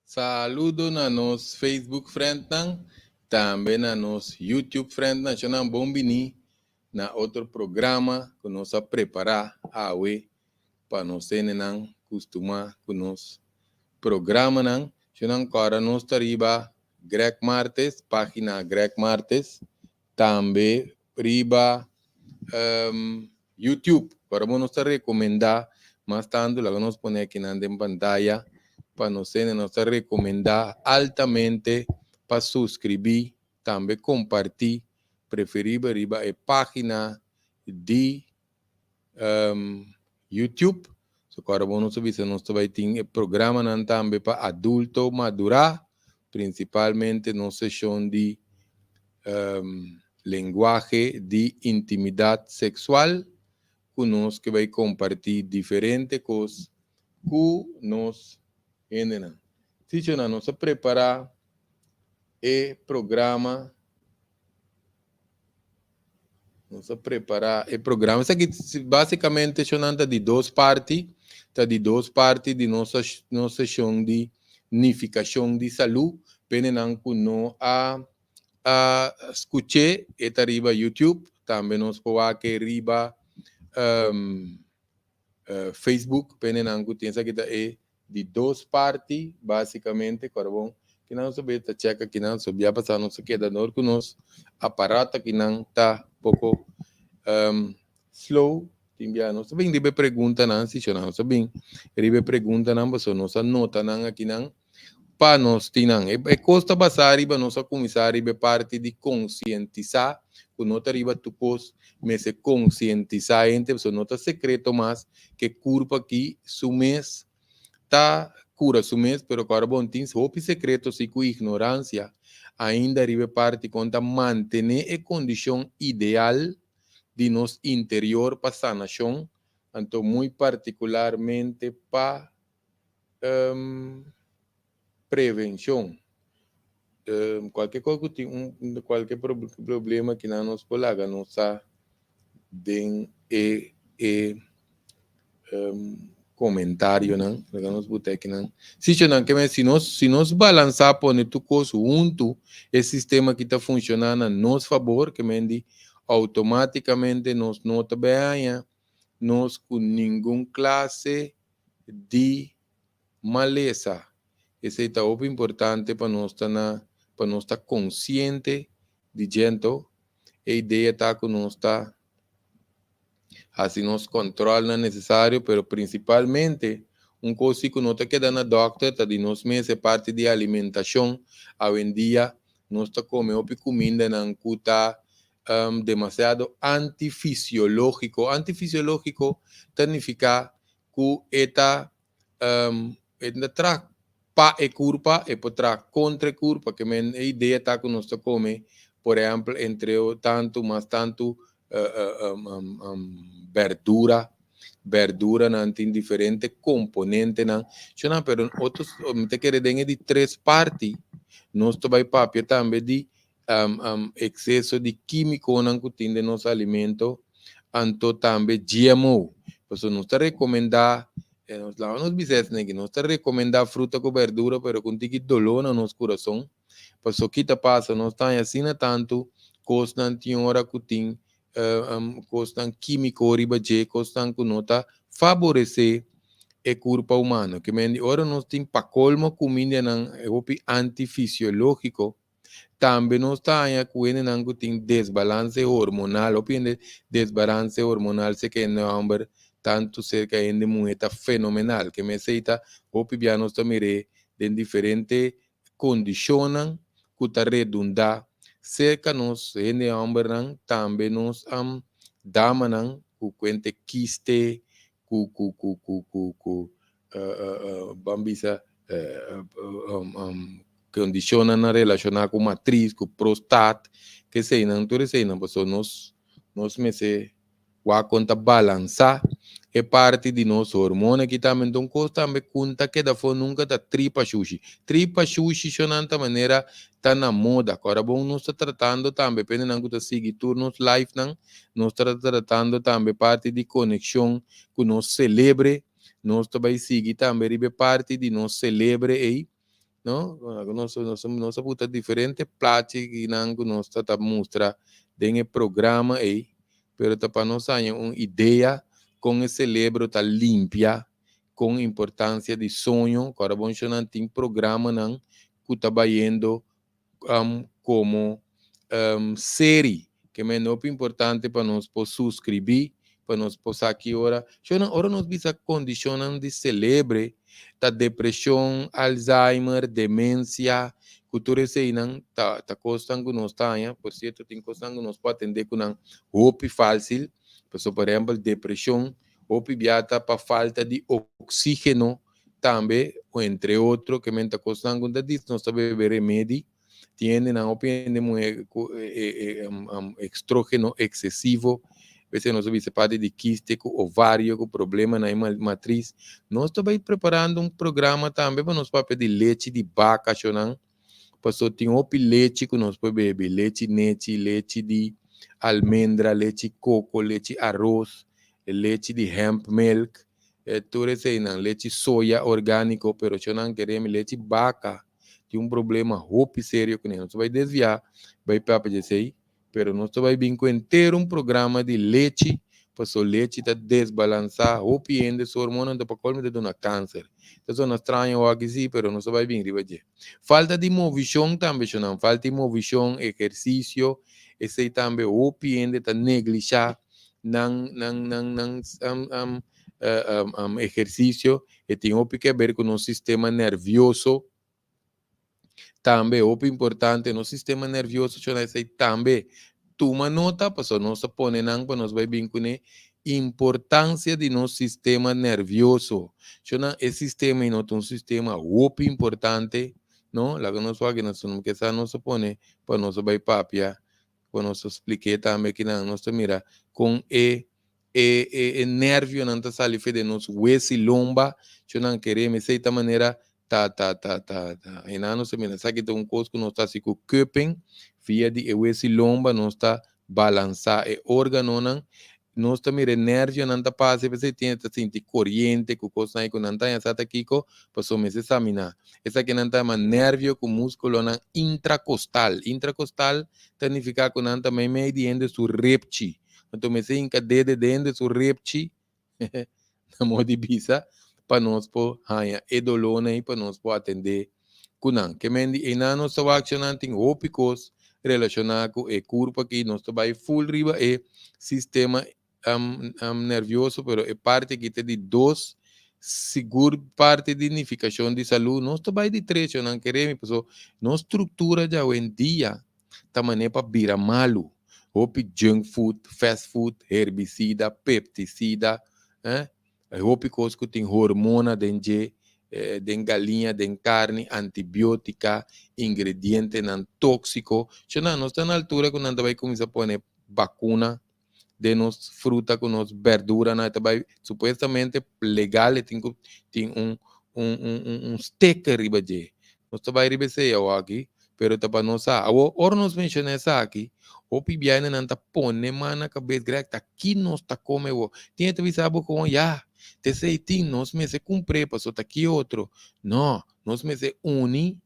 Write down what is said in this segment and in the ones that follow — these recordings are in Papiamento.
Saludo na nos Facebook friendnan, tambe na nos YouTube friendnan. Shonnan bon bini na otro programa ku nos a prepará awe pa nos hendenan kustumá ku nos programanan. Shonnan kòrda nos ta riba Greg Martes, página Greg Martes, tambe riba YouTube. Ora bo nos ta rekomendá mas tantu, laga nos pone akinan den pantaya pa nos hende, nos ta rekomendá altamente pa suskribí, tambe kompartí, preferibel riba e página di YouTube. So kòrda bo nos a bisa nos ta bai tin e programanan tambe pa adulto madurá, prinsipalmente nos seshon di lenguahe di intimidat seksual ku nos ke bai kompartí diferente kos ku nos hendenan. Sichonan nos a prepará e programa. Nos a prepará e programa. Esaki básicamente shonnan ta di dos parti, ta di dos parti di nos nos seshon di nifikashon di salú. Pendenan ku no a a skuch'é, e ta riba YouTube, tambe nos por wak e riba Facebook, pendenan ku tin. Esaki ta e di dos parti basicamente kora bon kinan nos a bay ta cheka kinan so bia pasa nos a keda dor ku nos aparato kinan ta poko slow tin bia nos ta bin riba e preguntanan si shona nos ta bin riba e preguntanan pasobra nos a nota nan akinan pa nos tin nan e kos ta basa riba nos a kuminsá riba e parti di konsientisá ku no ta riba tur kos mester konsientisá hende pasobra no ta sekreto mas ke kurpa aki su mes ta kura su mes, pero ku ora bon tin hopi sekreto si ku ignoransia ainda riba e parti kon ta mantené e kondishon ideal di nos interior pa sanashon, anto muy partikularmente pa prevenshon. Kualke kos ku tin un kualke problema kinan nos por laga nos sa den e e komentarionan laga nos buta akinan. Sichonan ke men si nos si nos balansá pone tur kos huntu e sistema aki ta funshoná na nos fabor ke men di outomátikamente nos no ta bai haña nos ku ningun klase di malesa. Esei ta hopi importante pa nos ta na pa nos ta konsiente di djento. E idea ta ku nos ta hasi nos kòntròlnan nesesario, pero prinsipalmente un kos si ku no ta keda na dòkter ta di nos mes e parti di alimentashon. Awendia nos ta kome hopi kumindanan ku ta demasiado antifisiológiko. Antifisiológiko ta nifiká ku e ta e ta traha pa e kurpa, e por traha kontra e kurpa, ke men e idea ta ku nos ta kome, por ehèmpel, entre tantu mas tantu bèrdura, bèrduranan tin diferente komponentenan, shona, pero otro mi ta kere den e di tres parti nos ta bai papia tambe di ekseso di kímikonan ku tin den nos alimento, anto tambe GMO. Pasobra nos ta rekomendá, nos laga nos bisa esnan aki, nos ta rekomendá fruta ku bèrdura pero ku un tiki doló na nos kurason, pasobra ki ta pasa nos ta haña asina tantu kosnan tin ora ku tin kosnan kímiko riba dje, kosnan ku no ta faboresé e kurpa humano. Ke men di ora nos tin pa kolmo kumindanan hopi antifisiológiko. Tambe nos ta haña ku hendenan ku tin desbalanse hormonal. Hopi hende desbalanse hormonal serka hende hòmber tantu serka hende muhé ta fenomenal. Ke mesei ta hopi bia nos ta mir'é den diferente kondishonnan ku ta redundá serka nos hende hòmbernan, tambe nos damanan ku kuente kiste, ku ku ku ku ku ku ban bisa kondishonnan nan relashoná ku matris, ku prostat, ke eseinan, tur eseinan pasobra nos nos mester wak kon ta balansá e parti di nos hormona aki tambe. Enton kos tambe ku no ta keda afó nunka ta tripa shushi. Tripa shushi shonnan ta manera ta na moda. Ku ora bon nos ta tratando tambe pendenan ku ta sigui tur nos live nan, nos ta tratando tambe parti di konekshon ku nos selebre. Nos ta bai sigui tambe riba e parti di nos selebre ei. No? Nos a buta diferente plachi nan ku nos ta mustra den e programa ei, pero ta pa nos haña un idea kon e selebro ta limpia, kon importansia di soño. Kòrda bon, shonnan, tin programanan ku ta bayendo komo serie, ke men hopi importante pa nos por suskribí, pa nos por sa ki ora. Shonnan, ora nos bisa kondishonnan di selebre, ta depreshon, Alzheimer, demensia, ku tur eseinan ta kosnan ku nos ta haña. Por sierto, tin kosnan ku nos por atendé ku nan hopi fásil. Pasobra, por ehèmpel, depreshon hopi bia ta pa falta di oksígeno tambe, entre otro, ke men ta kosnan ku ta dis nos ta bebe remedi. Tin hendenan, hopi hende muhé ku estrógeno eksesivo, p'esei nos ta bisa parti di kiste ku ovario, ku problema na e matris. Nos ta bai preparando un programa tambe pa nos papia di lechi di baka, shonnan, pasobra tin hopi lechi ku nos por bebe, lechi nechi, lechi di almendra, lechi koko, lechi aros, lechi di hemp milk, tur eseinan, lechi soya orgániko, pero shonnan, keremi, lechi baka tin un problema hopi serio kuné. Nos ta bai desviá bai papia di esei, pero nos ta bai bin ku entero un programa di lechi, pasobra lechi ta desbalansá hopi hende su hormonanan, ta pa kolmo ta duna kanser. Ta sona straño awor sí, pero nos ta bai bin riba dje. Falta di movishon tambe, shonnan, falta di movishon, ehersisio, esei tambe hopi hende ta neglishá nan ehersisio, e tin hopi ke ber ku nos sistema nervioso. Tambe hopi importante nos sistema nervioso, shonnan, esei tambe. Tuma nota, pasobra nos ta pone nan pa nos bai bin kuné importansia di nos sistema nervioso. Shonnan, e sistema ei no ta un sistema hopi importante, no? Laga nos wak nos no ke sa nos a pone pa nos bai papia, pa nos splik'é tambe kinan nos ta mira kon e nervionan ta sali fe den nos wes i lomba. Shonnan, kere mi, esei ta manera ta einan nos ta mira esaki ta un kos ku nos ta hasi ku cupping via di e wes i lomba. Nos ta balansá e órganonan, nos ta mira e nervionan ta pasa, p'esei tin ta sinti koriente ku kosnan ei ku nan ta haña sa ta kiko, pasobra mester saminá. Esakinan ta yama nervio ku múskulonan intrakostal. Intrakostal ta nifiká ku nan ta meimei di hende su repchi. Anto mester hinka dede den hende su repchi, na modo di bisa, pa nos por haña e dolónan ei, pa nos por atendé ku nan. Ke men di einan nos ta wak nan tin hopi kos relashoná ku e kurpa aki. Nos ta bai full riba e sistema nervioso, pero e parti aki ta di dos sigur parti di nifikashon di salú. Nos ta bai di tres, nan kere mi, pasobra nos struktura djawendia ta manera pa bira malu. Hopi junk food, fast food, herbisida, pestisida, hopi kos ku tin hormona den dje, den galiña, den karni, antibiótika, ingredientenan tóksiko. Shonnan, nos ta na altura ku nan ta bai kuminsá pone bakuna den nos fruta ku nos berduranan. Ta bai supuestamente legal, e tin ku tin un sticker riba dje. Nos ta bai riba esei awor aki, pero ta pa nos sa. Awor, ora nos menshoná esaki, hopi biahenan ta pone man na kabes: "Greg, ta ki nos ta kome awor?" Tin ta bisa bo kon ya, te esei tin, nos mester kumpr'é pasobra ta ki otro. No, nos mester uni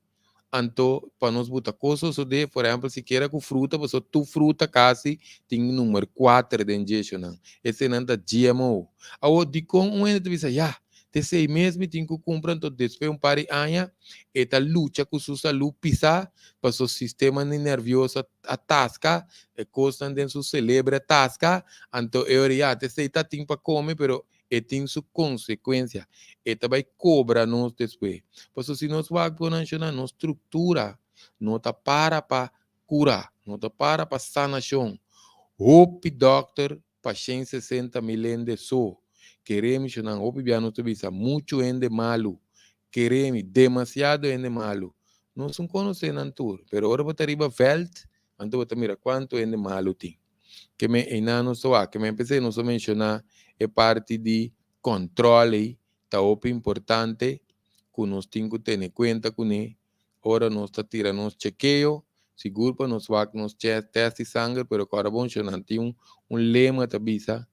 anto pa nos buta kos sosodé, por ehèmpel, sikiera ku fruta, pasobra tur fruta kasi tin number 4 den dje, shonnan. Eseinan ta GMO. Awor, dikon un hende ta bisa: "Ya, te esei mes mi tin ku kumpra?" Anto despues un par di aña e ta lucha ku su salú pisá, pasobra sistema nervioso a taska, e kosnan den su selebre a taska, anto e ora ya, te esei ta tin pa kome, pero e tin su konsekuensia. E ta bai kobra nos despues. Pasobra si nos wak bon, shonnan, nos struktura no ta para pa kura, no ta para pa sanashon. Hopi dòkter pa 160.000 hende so. Kere mi, shonnan, hopi bia nos ta bisa muchu hende malu. Kere mi, demasiado hende malu. Nos no konosé nan tur, pero ora bo ta riba vèlt, anto bo ta mira kuantu hende malu tin. Ke men einan nos ta wak, ke men p'esei nos a menshoná e parti di kòntròl ei ta hopi importante ku nos tin ku tene kuenta kuné ora nos ta tira nos chekeo, sigur pa nos wak nos tèst di sanger, pero kòrda bon, shonnan, tin un lema ta bisa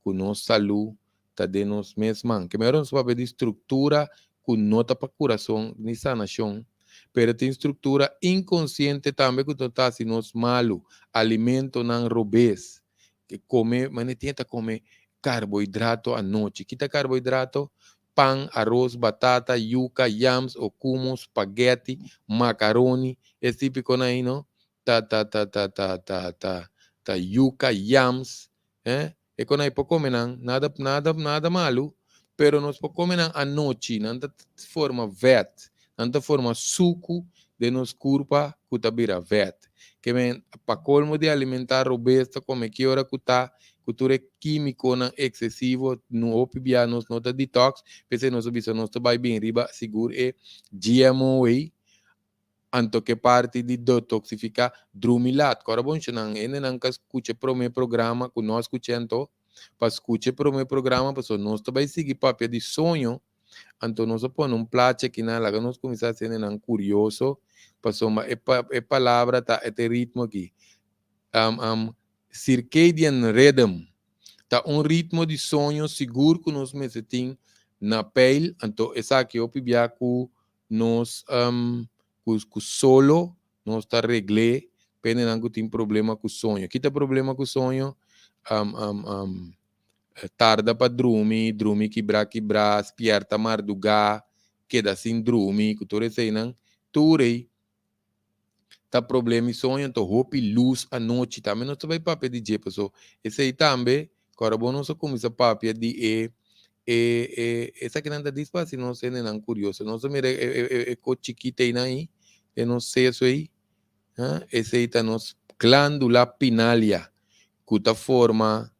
ku nos salú ta den nos mes man. Ke men ora nos papia di struktura ku no ta pa kurason ni sanashon. Pero tin struktura inkonsiente tambe ku ta hasi nos malu. Alimentonan robes. Ke kome, manera tin ta kome karbohidrato anochi. Kita karbohidrato? Pan, aros, batata, yuka, yams, okumo, spaghetti, makaroni. E típiko nan ei, no? Ta ta ta ta ta ta ta ta yuka, yams, eh? E kon ei por kome nan, nada nada nada malu, pero nos por kome nan anochi, nan ta forma vèt, nan ta forma suku den nos kurpa ku ta bira vèt. Ke men, pa kolmo di alimentá robes ta kome ki ora ku ta, ku tur e kímikonan eksesivo, no hopi bia nos no ta detox, p'esei nos a bisa nos ta bai bin riba sigur e GMO ei. Anto ke parti di detoxifica drumi lat. Kora bon nan hendenan ka skucha e prome programa ku no a skucha anto pa skucha e prome programa pasobra nos ta bai sigui papia di soño anto nos a pone un plachi akinan laga nos kuminsá hasi hendenan kurioso pasobra e e palabra ta e ta e ritmo aki circadian rhythm ta un ritmo di soño sigur ku nos mester tin na peil anto esaki hopi bia ku nos ku ku solo nos ta regl'é pa hendenan ku tin problema ku soño. Kita problema ku soño? Tarda pa drumi, drumi kibrá kibrá, spierta mardugá, keda sin drumi, ku tur eseinan, tur ei ta problema i soño. Anto hopi lus anochi tambe nos ta bai papia di dje, paso esei tambe ku ora bo nos a kuminsá papia di e e e esakinan ta dis pa hasi nos hendenan kurioso. Nos a mira e e e kos chikito einan ei den nos seso ei, esei ta nos glándula pinalia ku ta forma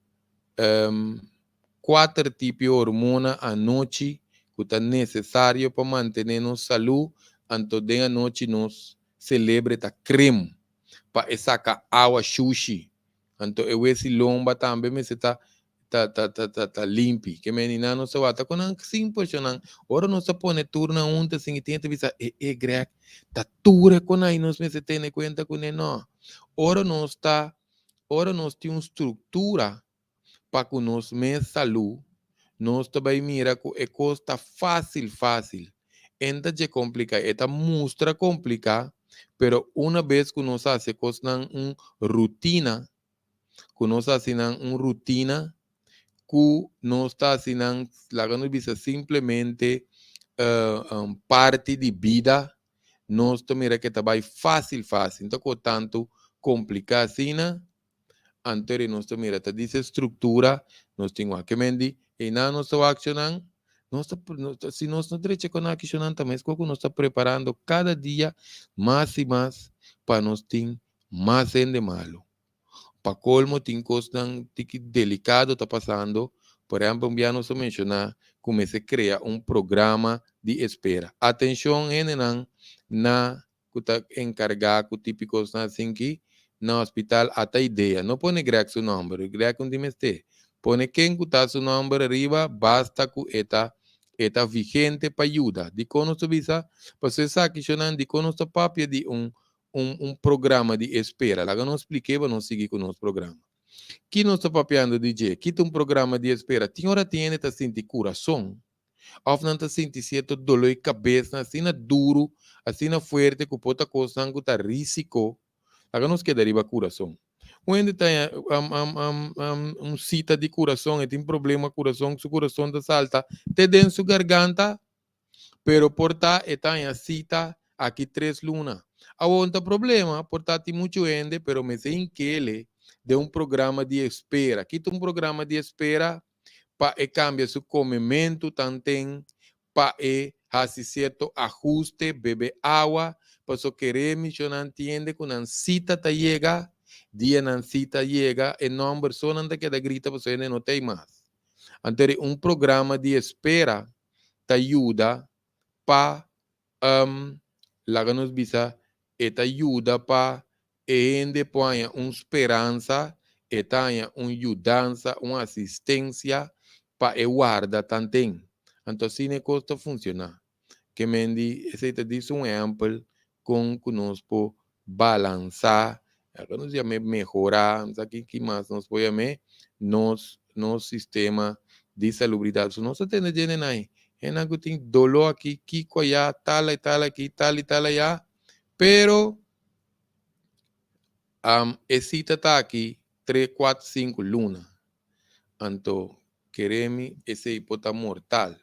kuater tipo hormona anochi ku ta nesesario pa mantené nos salú, anto den anochi nos selebre ta krem pa e saka awa shushi, anto e wesi lomba tambe mester ta ta ta ta ta ta limpi. Ke meni nan nos ta wak ku nan simpel shonnan. Ora nos ta pone tur nan huntu asin i tin ta bisa e e Greg ta tur e konai nos mester tene kuenta kuné no. Ora nos ta ora nos tin un struktura pa ku nos mes salú, nos ta bai mira ku e kos ta fásil fásil. En ta dje kompliká, e ta mustra kompliká, pero una bes ku nos hasi e kosnan un rutina, ku nos hasi nan un rutina, ku nos ta hasi nan, laga nos bisa simplemente parti di bida, nos ta mira ku e ta bai fásil fásil, no ta ku tantu kompliká asina. Anto ri nos ta mira ta di se struktura nos tin wak. Ke men di einan nos ta wak shonan, nos ta si nos no drecha kon aki shonan ta meskos ku nos ta preparando kada dia mas i mas pa nos tin mas hende malu. Pa kolmo tin kosnan tiki delikado ta pasando, por ehèmpel un bia nos a menshoná ku mester krea un programa di espera. Atenshon hendenan na ku ta enkargá ku típikosnan asinki na hospital ata idea. No pone Greg su nòmber, Greg un di mester. Pone ken ku ta su nòmber ariba, basta ku e ta e ta vigente pa yuda. Dikon nos ta bisa? Pasobra esaki shonnan dikon nos ta papia di un un un programa di espera. Laga nos splik'é pa nos sigui ku nos programa. Ki nos ta papiando di dje? Ki ta un programa di espera? Tin ora tin hende ta sinti kurason Òf nan ta sinti sierto doló i kabesnan asina duru, asina fuerte ku por ta kosnan ku ta rísiko. Laga nos keda riba kurason. Un hende ta haña un sita di kurason, e tin problema kurason, su kurason ta salta te den su garganta, pero por ta e ta haña sita aki tres luna. Awor no ta problema, por ta tin muchu hende, pero mester hink'ele den un programa di espera. Kita un programa di espera? Pa e kambia su komementu tanten, pa e hasi sierto ahuste, bebe awa, paso kere misionnan tiende ku nan sita ta yega, dia nan sita yega e nòmber so nan ta keda grita paso hende no ta ei mas. Anto eri un programa di espera ta yuda pa laga nos bisa e ta yuda pa E hende por haña un speransa, e ta haña un yudansa, un asistensia pa e warda tanten. Anto asina e kos ta funshoná. Ke men di esei ta dis un ehèmpel kon ku nos por balansá, ku nos yam'é mehorá, no sa ki mas nos por yam'é, nos nos sistema di salubridat. So nos ta tende dje nenai. Hendenan ku tin doló aki, kiko ayá, tal i tal aki, tal i tal ayá. Pero e sita ta aki tres, kuater, sinku luna. Anto kere mi esei por ta mortal.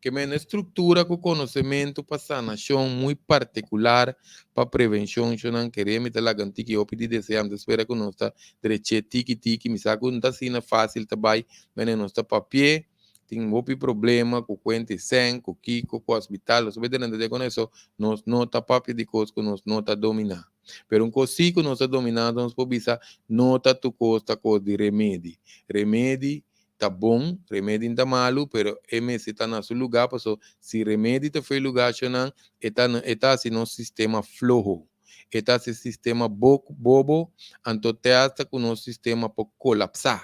Ke men e struktura ku konosementu pa sanashon muy partikular pa prevenshon shonnan kere mi ta laga un tiki hopi di desea. Mi ta spera ku nos ta drech'é tiki tiki. Mi sa ku no ta asina fásil ta bai, mene nos ta papi'é. Tin hopi problema ku kuenta i sèn, ku kiko, ku hospital. Nos ta bai drenta den koneso. Nos no ta papia di kos ku nos no ta dominá. Pero un kos sí ku nos ta dominá, nos por bisa, no ta tur kos ta kos di remedi. Remedi ta bon, remedi no ta malu, pero e mester ta na su lugá, paso si remedi ta fo'i lugá shonnan, e ta e ta hasi nos sistema floho, e ta hasi sistema bobo, anto te hasta ku nos sistema por kolapsá.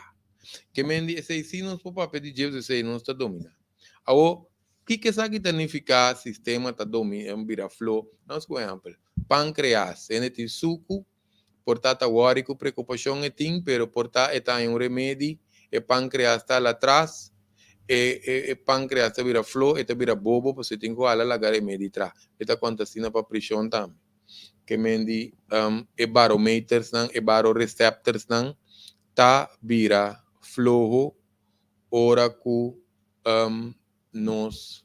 Ke men di esei sí nos por papia di dje, esei nos ta dominá. Awor, kiko esaki ta nifiká sistema ta bira flo? Nos ku ehèmpel, pankreas, hende tin suku, Por ta ta wòri ku preokupashon e tin, pero por ta e ta haña un remedi, e pankreas ta ala tras, e e pankreas ta bira flo, e ta bira bobo pasobra e tin ku hala laga remedi tra. E ta konta asina pa prishon tambe. Ke men di e barometersnan, e baroreceptorsnan ta bira floho ora ku nos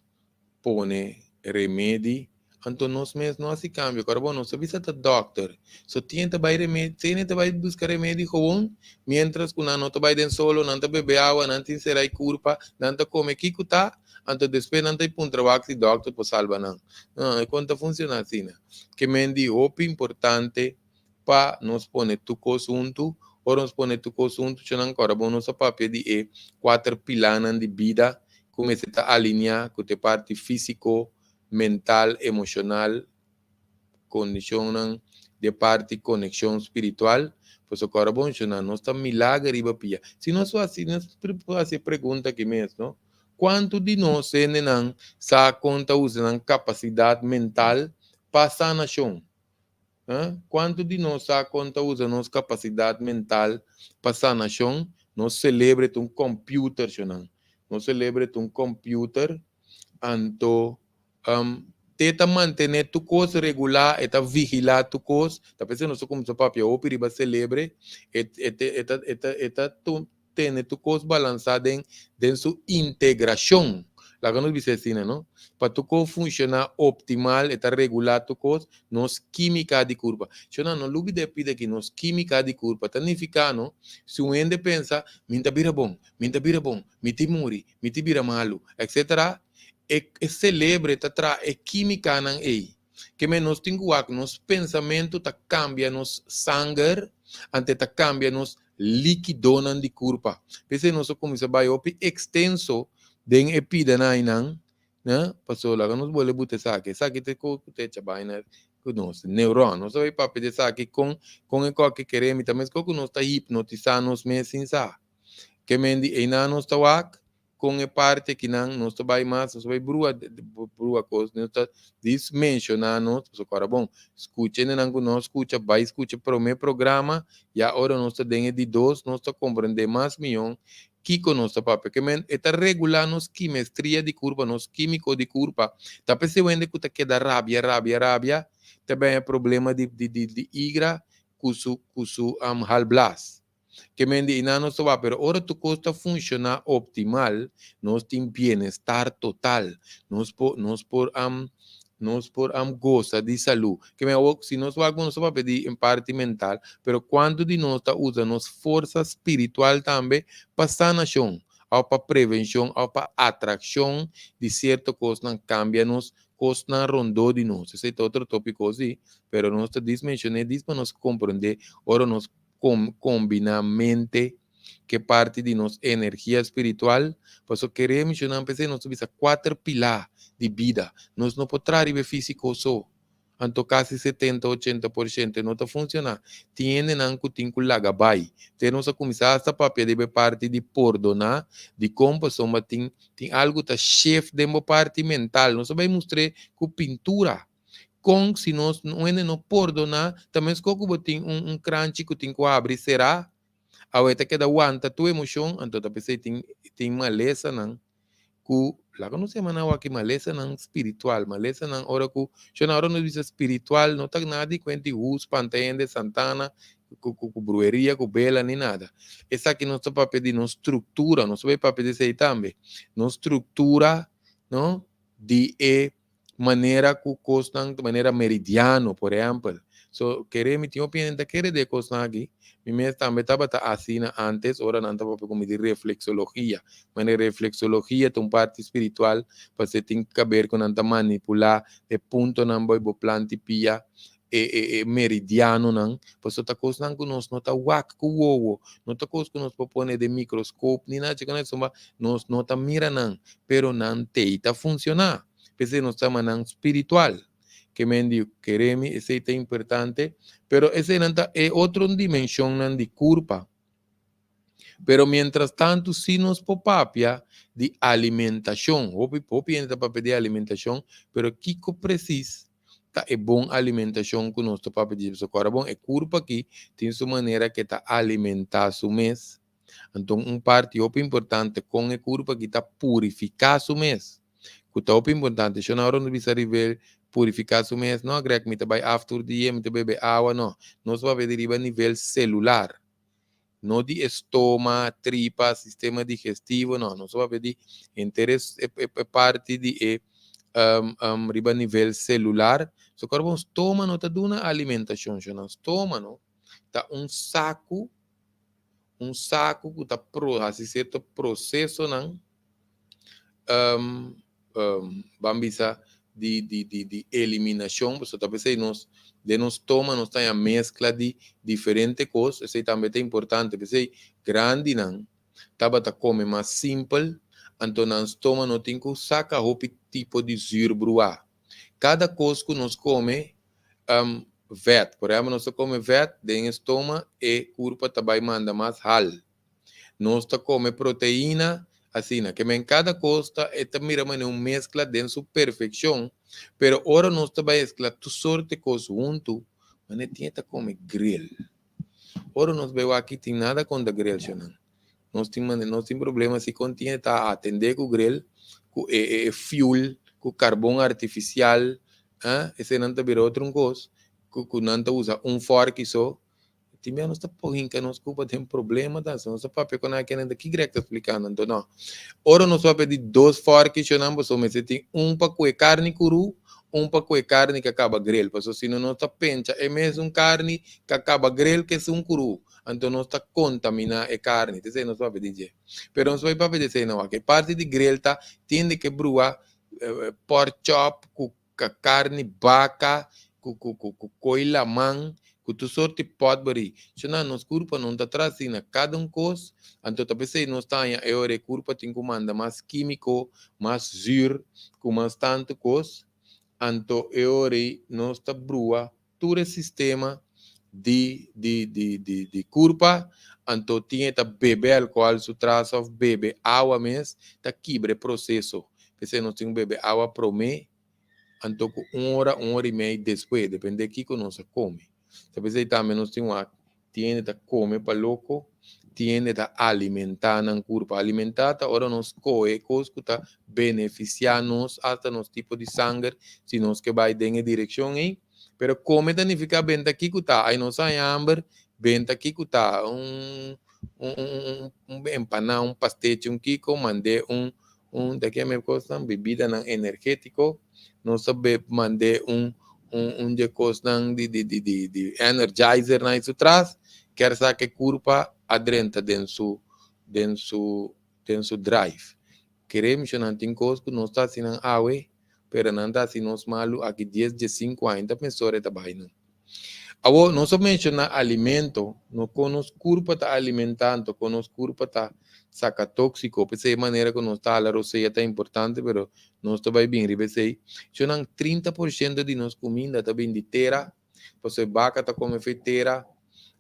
pone remedi, anto nos mes no hasi kambio. Kòrda bo, nos ta bisa ta dòkter, so tien ta bai remedi, tene ta bai buska remedi gewoon, miéntras ku nan no ta bai den solo, nan ta bebe awa, nan tin serai kurpa, nan ta kome kiko ta, anto despues nan ta i puntra wak si dòkter por salba nan. No, e kon ta funshoná asina. Ke men di hopi importante pa nos pone tur kos huntu. Ora nos pone tur kos huntu, chonnan kòrda bon nos a papia di e kuater pilanan di bida ku mester ta alineá ku ta e parti físiko, mental, emoshonal, kondishonnan di e parti konekshon spiritual. Pasobra kòrda bon chonnan, nos ta milager riba pia. Si nos hasi, nos hasi e pregunta aki mes, no? Kuantu di nos hendenan sa kon ta usa nan kapasidat mental pa sanashon? Kuantu di nos sa kon ta usa nos kapasidat mental pa sanashon? Nos selebre ta un kòmpiuter, shonnan. Nos selebre ta un kòmpiuter, anto te ta mantené tur kos regulá, e ta vigilá tur kos. Ta p'esei nos ta kuminsá papia hopi riba selebre. E e e ta e ta e ta tene tur kos balansá den den su integrashon. Laga nos bisa asina, no? Pa tur kos funshoná optimal, e ta regulá tur kos, nos kímika di kurpa. Shona, no lubidá e pida aki, nos kímika di kurpa ta nifiká, no, si un hende pensa, Mi ta bira bon, mi ta bira bon, mi tin muri, mi tin bira malu, etcetera, e e selebre ta traha e kímikanan ei. Ke men nos tin ku wak, nos pensamentu ta kambia nos sanger, ante ta kambia nos likidonan di kurpa. P'esei nos a kuminsá bai hopi ekstenso den e pidanan einan, ne? Pasobra laga nos bolbe buta esaki. Esaki ta e kos ku ta echa baina ku nos, neuron. Nos a bai papia di esaki kon kon e kòke kere mi ta meskos ku nos ta hipnotisá nos mes sin sa. Ke men di einan nos ta wak kon e parti akinan nos ta bai mas, nos ta bai brua brua kos, nos ta dis menshoná nos, pasobra ku ora bon, skucha hendenan ku no skucha, bai skucha promé programa, ya ora nos ta den e di dos nos ta komprendé mas mihó kiko nos ta papia. Ke men e ta regulá nos kimestria di kurpa, nos kímiko di kurpa, ta p'esei hende ku ta keda rabia, rabia, rabia, ta bini problema di di di igra ku su ku su halblas. Ke men di einan nos ta wak, pero ora tur kos ta funshoná optimal, nos tin bienestar total. Nos por, nos por nos por gosa di salú. Ke men awor, si nos wak nos ta papia di en parti mental, pero kuantu di nos ta usa nos forsa spiritual tambe pa sanashon, òf pa prevenshon, òf pa atrakshon di sierto kosnan kambia nos kosnan rondó di nos. Esei ta otro tópiko sí, pero nos ta dis menshoné dis pa nos komprendé ora nos kombiná mente ke parti di nos energia spiritual, pasobra kere menshoná p'esei nos ta bisa kuater pilá di bida, nos no por traha riba e físiko so, anto kasi setenta, ochenta por shento e no ta funshoná, tin hendenan ku tin ku laga bai, te nos a kuminsá hasta papia riba e parti di pordoná, dikon pasobra tin tin algu ta shef den bo parti mental, nos a bai mustr'é ku pintura. Kon si nos un hende no pordoná, ta meskos ku bo tin un un kranchi ku tin ku habri será, awe ta keda wanta tur emoshon, anto ta p'esei tin tin malesanan ku Laga nos yama nan wak malesanan spiritual, malesanan ora ku shon ora nos bisa spiritual no ta nada di kuenta di hus, spanta hende, santana, ku brueria, ku bela ni nada. Esaki nos ta papia di nos struktura, nos ta bai papia di esei tambe. Nos struktura, no, di e manera ku kosnan, manera meridiano, por ehèmpel. So, kere mi tin opinion ta kere di e kosnan aki. Mi mes tambe tabata asina antes, ora nan ta papia ku mi di refleksologia. Manera refleksologia ta un parti spiritual, pasobra tin kaber ku nan ta manipulá e puntonan bo planta pia, e meridianonan, pasobra ta kosnan ku nos no ta wak ku wowo, no ta kos ku nos por pone den mikroskop ni nada chikon pasobra nos no ta mira nan, pero nan tei ta funshoná. P'esei nos ta yama nan spiritual. Ke men di kere mi esei ta importante, pero eseinan ta e otro dimenshonnan di kurpa. Pero mientras tanto si nos por papia di alimentashon. Hopi hopi hende ta papia di alimentashon, pero kiko presis ta e bon alimentashon ku nos ta papia di dje? Pasobra bon, e kurpa aki tin su manera ke ta alimentá su mes. Anto un parti hopi importante kon e kurpa aki ta purifiká su mes, ku ta hopi importante. Shon ora nos bisa riba purifiká su mes, no Greg, mi ta bai af tur dia, mi ta bebe awa, no. Nos papia di riba nivel selular. No di estoma, tripa, sistema digestivo, no. Nos papia di henter e e parti di e riba nivel celular. So kor bon stoma no ta duna alimentacion, shona. Stoma no ta un saku, un saku ku ta pro hasi cierto procesonan ban bisa di di di di eliminacion, pasobra ta p'esei nos den nos stoma nos ta haña mezcla di diferente cos, esei tambe ta importante, p'esei grandinan tabata come mas simpel, anto nan stoma no tin cu saca hopi tipo di zuur bruá. Cada cos cu nos come vet, por ehempel nos ta come vet den e stoma e curpa ta bay manda mas hal. Nos ta come proteina asina. Ke men cada cos ta e ta mira manera un mezcla den su perfeccion, pero ora nos ta bay mezcla tur sorte cos hunto, manera tin e ta come grill. Ora nos bay wak aki tin nada contra grill shonan. Nos tin manera nos tin problema si con tin e ta atende cu grill, cu e e fuel, cu carbon artificial, ah eseinan ta bira otro un cos cu cu nan ta usa un forki so. Tin bia nos ta por hinka nos kupa den problema ta, si nos ta papia ku nan akinan ta ki Greg ta splikando? Anto no. Ora nos papia di dos fòrki shonnan pasobra mester tin un pa kue karni kurú, un pa kue karni ku a kaba grel, pasobra si no nos ta pencha e mesun karni ku a kaba grel ku esun kurú, anto nos ta kontaminá e karni. Ta esei nos papia di dje. Pero nos bai papia di esei no wak. E parti di grel ta tin di ke brua pork chop ku karni baka ku ku ku ku koi laman ku tur sorti potberi. Shona nos kurpa no ta traha asina kada un kos, anto ta p'esei nos ta haña e ora e kurpa tin ku manda mas kímiko, mas zür, ku mas tantu kos, anto e ora ei nos ta brua tur e sistema di di di di di kurpa, anto tin e ta bebe alkohòl su tras òf bebe awa mes ta kibra e proseso. P'esei nos tin ku bebe awa promé anto ku un ora, un ora i mei despues, depende kiko nos a kome. Ta p'esei tambe nos tin wak tin hende ta kome pa loko, tin hende ta alimentá nan kurpa. Alimentá ta ora nos skohe kos ku ta benefisiá nos, asta nos tipo di sanger, si nos ke bai den e direkshon ei. Pero kome ta nifiká benta kiko ta. Ai nos haña hamber, benta kiko ta. Un un un un empaná, un pastechi, un kiko, mand'é un un ta keme kosnan bebidanan energetiko nos ta be mand'é un un un dje kosnan di di di di di energizernan ei su tras kier sa ke kurpa a drenta den su den su den su drive kere mishonan tin kos ku nos ta hasi nan awe pero nan ta hasi nos malu aki dies diesinku aña ta pensa ora e ta bai nan. Awor, nos a menshoná alimento, no kon nos kurpa ta alimentá, anto kon nos kurpa ta saka tóksiko. P'esei e manera ku nos ta hala rosea ta importante, pero nos ta bai bin riba esei. Shonnan, 30% di nos kuminda ta bin di tera, pasobra e baka ta kome fei tera,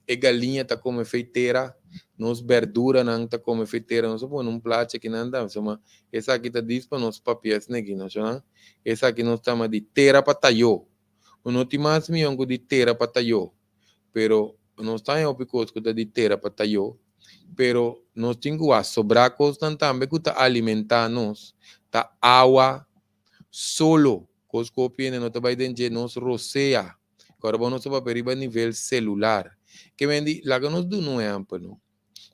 e galiña ta kome fei tera, nos berduranan ta kome fei tera. Nos a pone un plachi akinan tambe, suma esaki ta dis pa nos papia esneki, no shonnan? Esaki nos ta yama di tera pa tayó. Bo no tin mas mion ku di tera pa tayó, pero nos ta haña hopi kos ku ta di tera pa tayó. Pero nos tin ku wak sobrá kosnan tambe ku ta alimentá nos, ta awa, solo, kos ku hopi hende no ta bai den dje, nos rosea. Ku ora bo nos ta papia riba nivel selular. Ke men di, laga nos duna un ehèmpel no.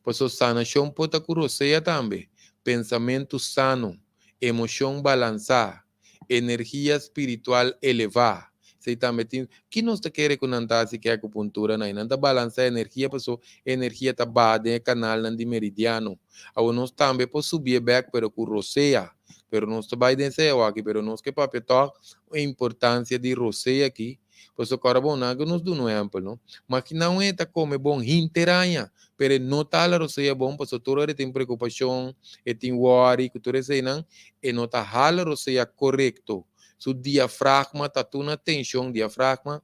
Pasobra sanashon por ta ku rosea tambe, pensamentu sano, emoshon balansá, energia spiritual elevá. Esei tambe tin. Ki nos ta kere ku nan ta hasi ku e akupuntura nan? Nan ta balansá energia pasobra e energia ta baha den e kanalnan di meridiano. Awor nos tambe por subié bèk pero ku rosea. Pero nos ta bai den esei awaki pero nos ke papia tòg e importansia di rosea aki. Pasobra kòrda bon, nan a nos duna un ehèmpel no. Maginá un hende ta kome bon hinter aña pero e no ta hala rosea bon pasobra tur ora e tin preokupashon, e tin wòri ku tur eseinan, e no ta hala rosea korekto. Su diafragma ta tur na tenshon, diafragma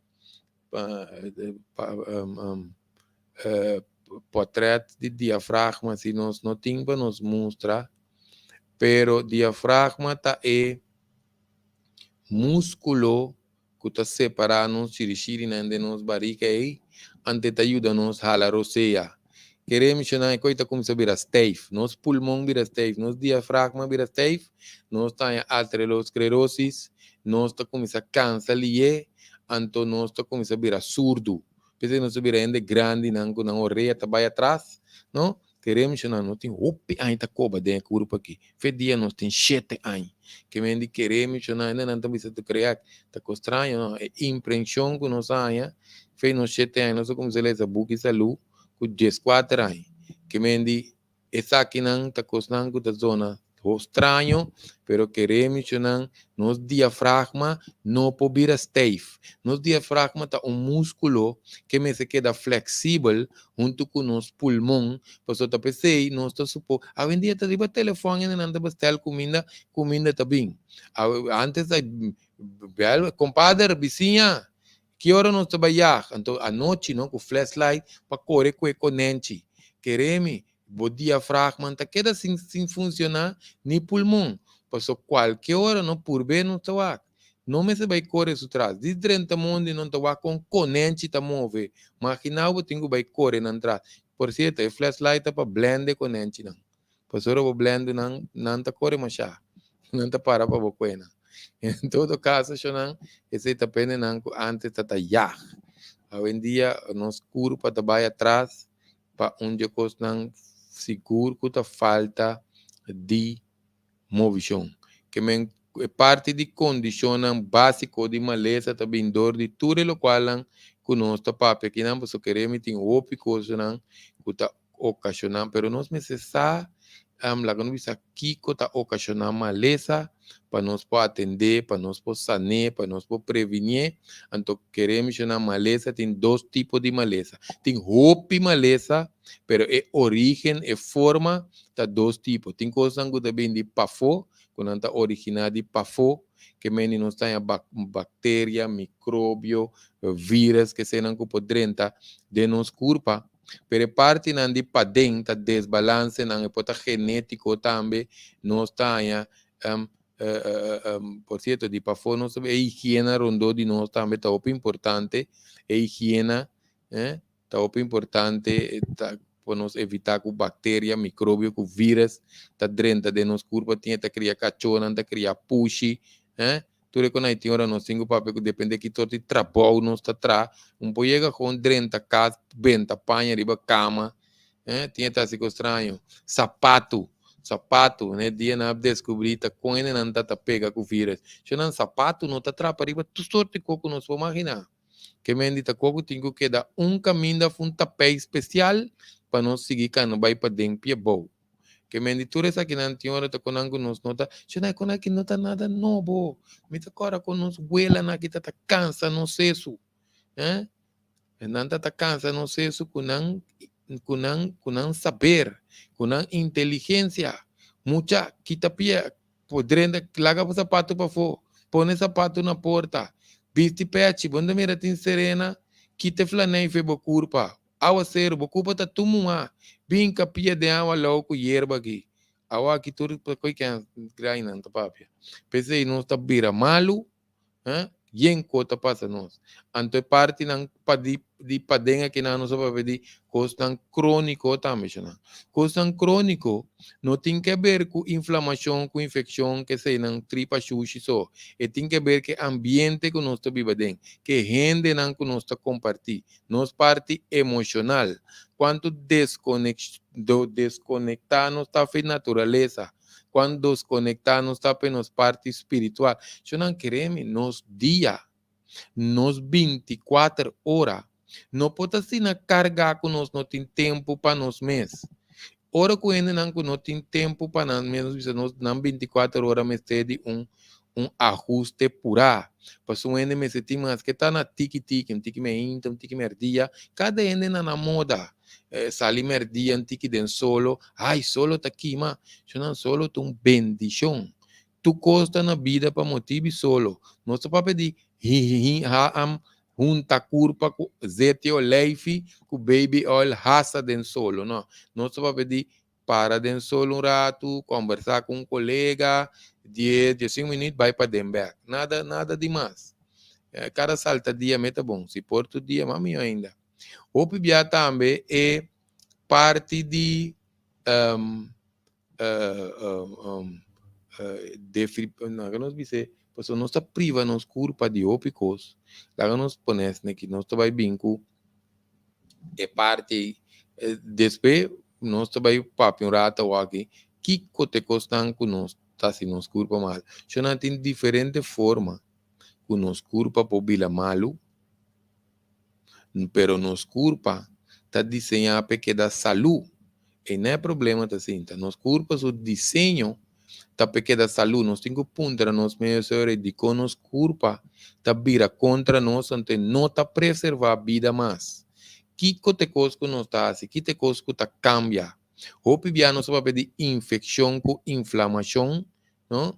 pa portret di diafragma si nos no tin pa nos mustra, pero diafragma ta e muskulo ku ta separá nos shirishirinan den nos barika ei, ante ta yuda nos hala rosea. Kere menshoná e koi ta kuminsá bira steif. Nos pulmon bira steif, nos diafragma bira steif, nos ta haña aterosclerosis, nos ta kuminsá kansa lié, anto nos ta kuminsá bira surdu. P'esei nos ta bira hende grandinan ku nan orea ta bai atras, no? Kere menshoná nos tin hopi aña ta koba den e kurpa aki. Fe dia nos tin shete aña. Ke men di kere menshoná hende nan ta bisa ta krea ta kos straño no. E imprenshon ku nos a haña fe nos shete aña nos a kuminsá lesa buki salú ku dieskuater aña. Ke men di esakinan ta kosnan ku ta zona straño, pero kere menshoná nos diafragma no por bira steif. Nos diafragma ta un múskulo ke mester keda fleksibel huntu ku nos pulmon, pasobra ta p'esei nos ta supo, awendia ta riba telefòn hende nan ta bestel kuminda, kuminda ta bin. Awe antes ta bèl, kompader, bisiña, ki ora nos ta bai yag? Anto anochi no ku flashlight pa kore ku e konenchi. Kere mi, bo diafragma ta keda sin sin funshoná ni pulmon, pasobra kualke ora no purbe nos ta wak. No mester bai kore su tras. Di drenta mondi nan ta wak kon konenchi ta move. Maginá bo tin ku bai kore nan tras. Por sierto, e flashlight ta pa blende konenchinan. Pasobra bo blendu nan, nan ta kore mashá. Nan ta para pa bo kue nan. En todo kaso, shonnan, esei ta pende nan ku antes ta ta yag. Awendia nos kurpa ta bai atras pa un dje kosnan sigur ku ta falta di movishon. Ke men e parti di kondishonnan básiko di malesa ta bin dor di tur e lokualnan ku nos ta papia akinan, pasobra kere mi tin hopi kosnan ku ta okashoná, pero nos mester sa, laga nos bisa kiko ta okashoná malesa pa nos por atendé, pa nos por sané, pa nos por previnié. Anto kere menshoná malesa tin dos tipo di malesa. Tin hopi malesa. Pero e origen, e forma, ta dos tipo. Tin kosnan ku ta bin di pafó, ku nan ta originá di pafó, ke meni nos ta haña bakteria, mikrobio, vírus, ke eseinan ku por drenta den nos kurpa. Pero e partinan di paden ta desbalansenan, e por ta genétiko tambe, nos ta haña, por sierto, di pafó nos ta, e higiena rondó di nos tambe ta hopi importante, e higiena, Ta hopi importante ta pa nos evitá ku bakteria, mikrobio ku vírus ta drenta den nos kurpa. Tin e ta kria kachónan, ta kria pushi, eh. Tur e konai tin ora nos tin ku papia ku depende ki sort di trabou nos ta traha. Un por yega kon drenta kas, benta paña riba kama, eh. Tin e ta hasi kos straño. Sapatu, sapatu, ne dia nan a deskubrí ta kon hendenan ta ta pega ku vírus. Shonnan sapatu no ta trapa riba tur sort di kos ku nos por maginá. Ke men di ta koku tin ku keda un kaminda of un tapei spesial pa nos sigui kana bai paden pia bou. Ke men di tur esakinan tin ora ta konan ku nos no ta shona e konan aki no ta nada nobo. Mi ta kòrda kon nos welanan aki ta ta kansa nos sesu. Eh? Nan ta ta kansa nos sesu ku nan ku nan ku nan saber, ku nan inteligensia. Mucha kita pia Por drenta, laga bo sapatu pafó, pone sapatu na porta, bisti pechi, bo no ta mira tin serena, kita e flanei fe bo kurpa, awaseru, bo kurpa ta tur muhá, bin kapia den awa lou ku yerba aki. Awa aki tur koi ken grainan ta papia. P'esei nos ta bira malu, eh, Yen kos ta pasa nos. Anto e partinan pa di di paden akinan nos a papia di kosnan króniko tambe shona. Kosnan króniko no tin ke ber ku inflamashon, ku infekshon, ke eseinan tripa shushi so. E tin ke ber ku e ambiente ku nos ta biba den, ku e hendenan ku nos ta kompartí, nos parti emoshonal, kuantu deskonektá nos ta for di naturalesa. Cuan desconecta nos ta pe nos parti spiritual. Shonan kere mi, nos dia, nos 24 ora, no por ta asina carga cu nos no tin tempo pa nos mes. Ora cu hendenan cu no tin tempo pa nan mes, nos bisa nos nan 24 ora mester di un ahuste pura. Pasobra un hende mester tin mas ke ta na tiki tiki, un tiki meinta, un tiki merdia, cada hende na nan moda. Sali merdia un tiki den solo, ay solo ta kima, shonan solo ta un bendishon. Tur kos ta na bida pa motibi solo. Nos ta papia di hi ha am hunta kurpa ku zeti oleifi ku baby oil hasa den solo, no. Nos ta papia di para den solo un ratu, kombersá ku un kolega, 10, 15 minüt bai paden bèk. Nada, nada di mas. Kada salta dia me ta bon, si por tur dia mas mihó ainda. Hopi bia tambe e parti di laga nos bisa pasobra nos ta priva nos kurpa di hopi kos, laga nos pone esaki aki, nos ta bai bin ku e parti ei, despues nos ta bai papia un rato awor aki kiko ta e kosnan ku nos ta hasi nos kurpa mal. Shona tin diferente forma ku nos kurpa por bira malu. Pero nos kurpa ta diseñá pa e keda salú. E no e problema ta sinta. Nos kurpa su diseño ta pa e keda salú. Nos tin ku puntra nos mes ora dikon nos kurpa ta bira kontra nos anto e no ta preservá bida mas. Kiko ta e kos ku nos ta hasi? Ki ta e kos ku ta kambia? Hopi bia nos ta papia di infekshon ku inflamashon, no?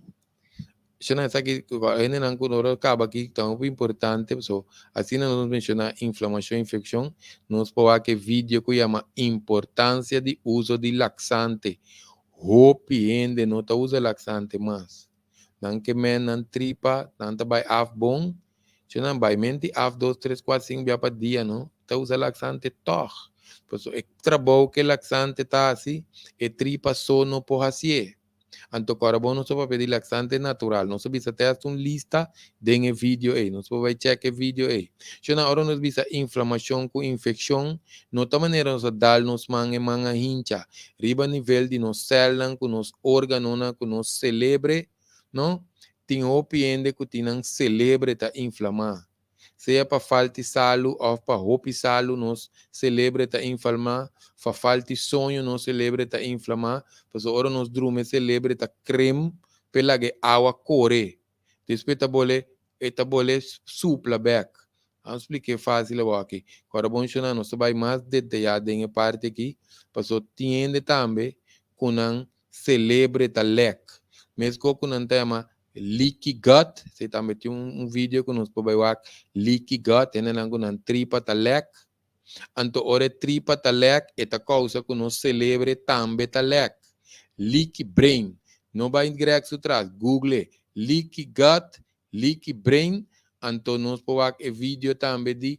Shona esaki hendenan ku ora kaba aki ta hopi importante paso asina nos menshoná inflamashon infekshon nos por wak e video ku yama importansia di uso di laksante. Hopi hende no ta usa laksante mas. Nan ke men nan tripa nan ta bai af bon shona bai menti af dos tres kuater sinku bia pa dia no ta usa laksante tòg paso e trabou ku e laksante ta hasi e tripa so no por hasié. Anto ku ora bo nos ta papia di laxante natural, nos a bisa te hasta un lista den e video ei. Nos por bai check e video ei. Shona ora nos bisa inflamashon ku infekshon, no ta manera nos a dal nos man e man a hincha. Riba nivel di nos sèlnan ku nos órganonan ku nos selebre, no? Tin hopi hende ku tin nan selebre ta inflamá. Sea pa falti salu òf pa hopi salu nos selebre ta infalmá, fa falti soño nos selebre ta inflamá, pasobra ora nos drumi e selebre ta krem p'e laga e awa kore, despues ta bole e ta bole supla bèk. Amo splik'é fásil awor aki. Ku ora bon shona nos ta bai mas detayá den e parti aki, pasobra tin hende tambe ku nan selebre ta lèk, meskos ku nan ta yama Leaky gut, esei tambe tin un video ku nos por bai wak, leaky gut, hendenan ku nan tripa ta lèk. Anto ora e tripa ta lèk, e ta kousa ku nos selebre tambe ta lèk. Leaky brain, no bai grèk su tras, google leaky gut, leaky brain, anto nos por wak e video tambe di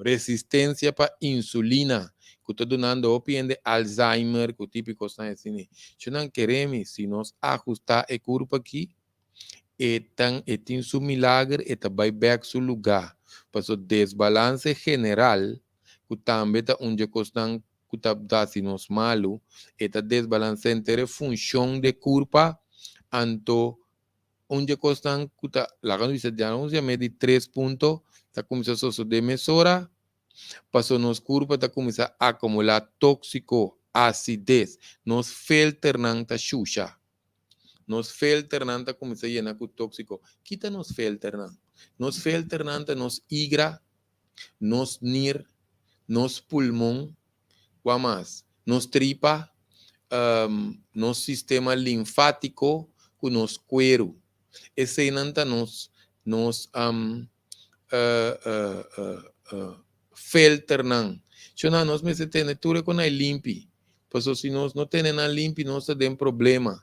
resistencia pa insulina cu ta dunando hopi hende Alzheimer cu tipo di cosnan asina. Cu nan kere mi si nos ahusta e curpa aki e tan e tin su milager e ta bay bek su lugar pasobra desbalance general cu tambe ta un dje cosnan cu ta haci nos malo e ta desbalance henter e funcion de curpa anto Un dje kosnan ku ta laga nos bisa dja nos yam'é di tres punto ta kuminsá sosodé mesora, pasobra nos kurpa ta kuminsá akumulá tóksiko, asides, nos filternan ta shusha. Nos filternan ta kuminsá yena ku tóksiko. Ki ta nos filternan? Nos filternan ta nos igra, nos nir, nos pulmon, kua mas? Nos tripa, nos sistema linfátiko ku nos kueru. Eseinan ta nos nos filternan. Shona nos mester tene tur e konai limpi, pasobra si nos no tene nan limpi nos ta den problema.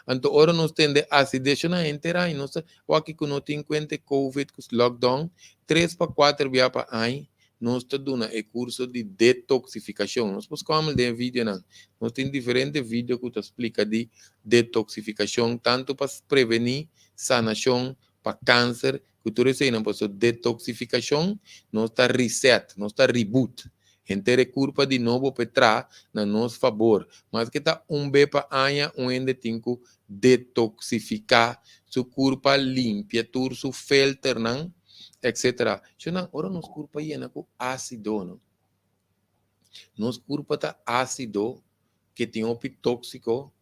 Anto ora nos tende acidez, shona henter aña nos ta wak ku no tin kuenta COVID ku lockdown, 3 pa 4 bia pa aña nos ta duna e kurso di detoksifikashon. Nos por skohe den videonan. Nos tin diferente video ku ta splika di detoksifikashon, tantu pa prevení, sanashon, pa kanser, ku tur esei. Paso detoksifikashon, nos ta reset, nos ta reboot. Henter kurpa di nobo pa traha na nos fabor. Mas ku ta un be pa aña, un hende tin ku detoksifiká su kurpa, limpia tur su filternan, etc. Shona, ora nos kurpa yena ku ásido, no? Nos kurpa ta ásido, ku tin un tóksiko,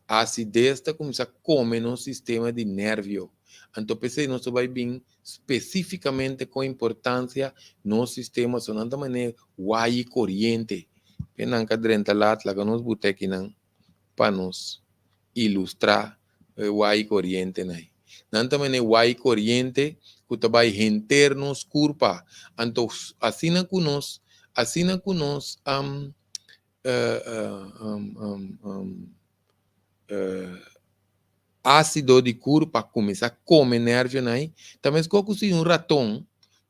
asides ta kuminsá kome nos sistema di nervio. Anto, p'esei nos bai bin spesífikamente ku importansia nos sistema, so nan manera waya koriente. Penan ka drenta lat, laga nos buta akinan pa nos ilustrá waya koriente nai. Nan tambe waya koriente ku ta bai henter nos kurpa. Anto, asina ku nos ásido di kurpa kuminsá kome nervio nai, tambe ku si un raton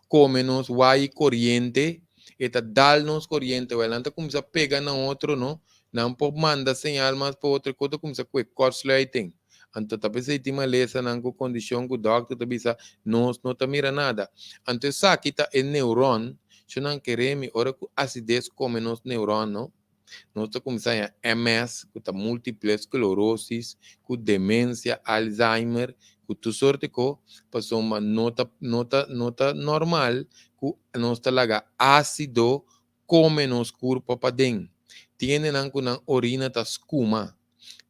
kome nos waya koriente, e ta dal nos koriente, wel nan ta kuminsá pega na otro, no? Nan por manda señal mas pa otro, ku kuminsá ku kortsluiting. Anto ta p'esei tin malesa nan ku kondishon ku dòkter ta bisa nos no ta mira nada. Anto esaki ta e neuron, nan kere mi ora ku asides kome nos neuron, no? Nos ta kuminsá MS, ku ta múltiple esclerosis, ku demensia, Alzheimer, ku tur sorto kos, pasobra no ta normal ku nos ta laga ásido kome nos kurpa paden. Tin nan ku nan orina ta skuma.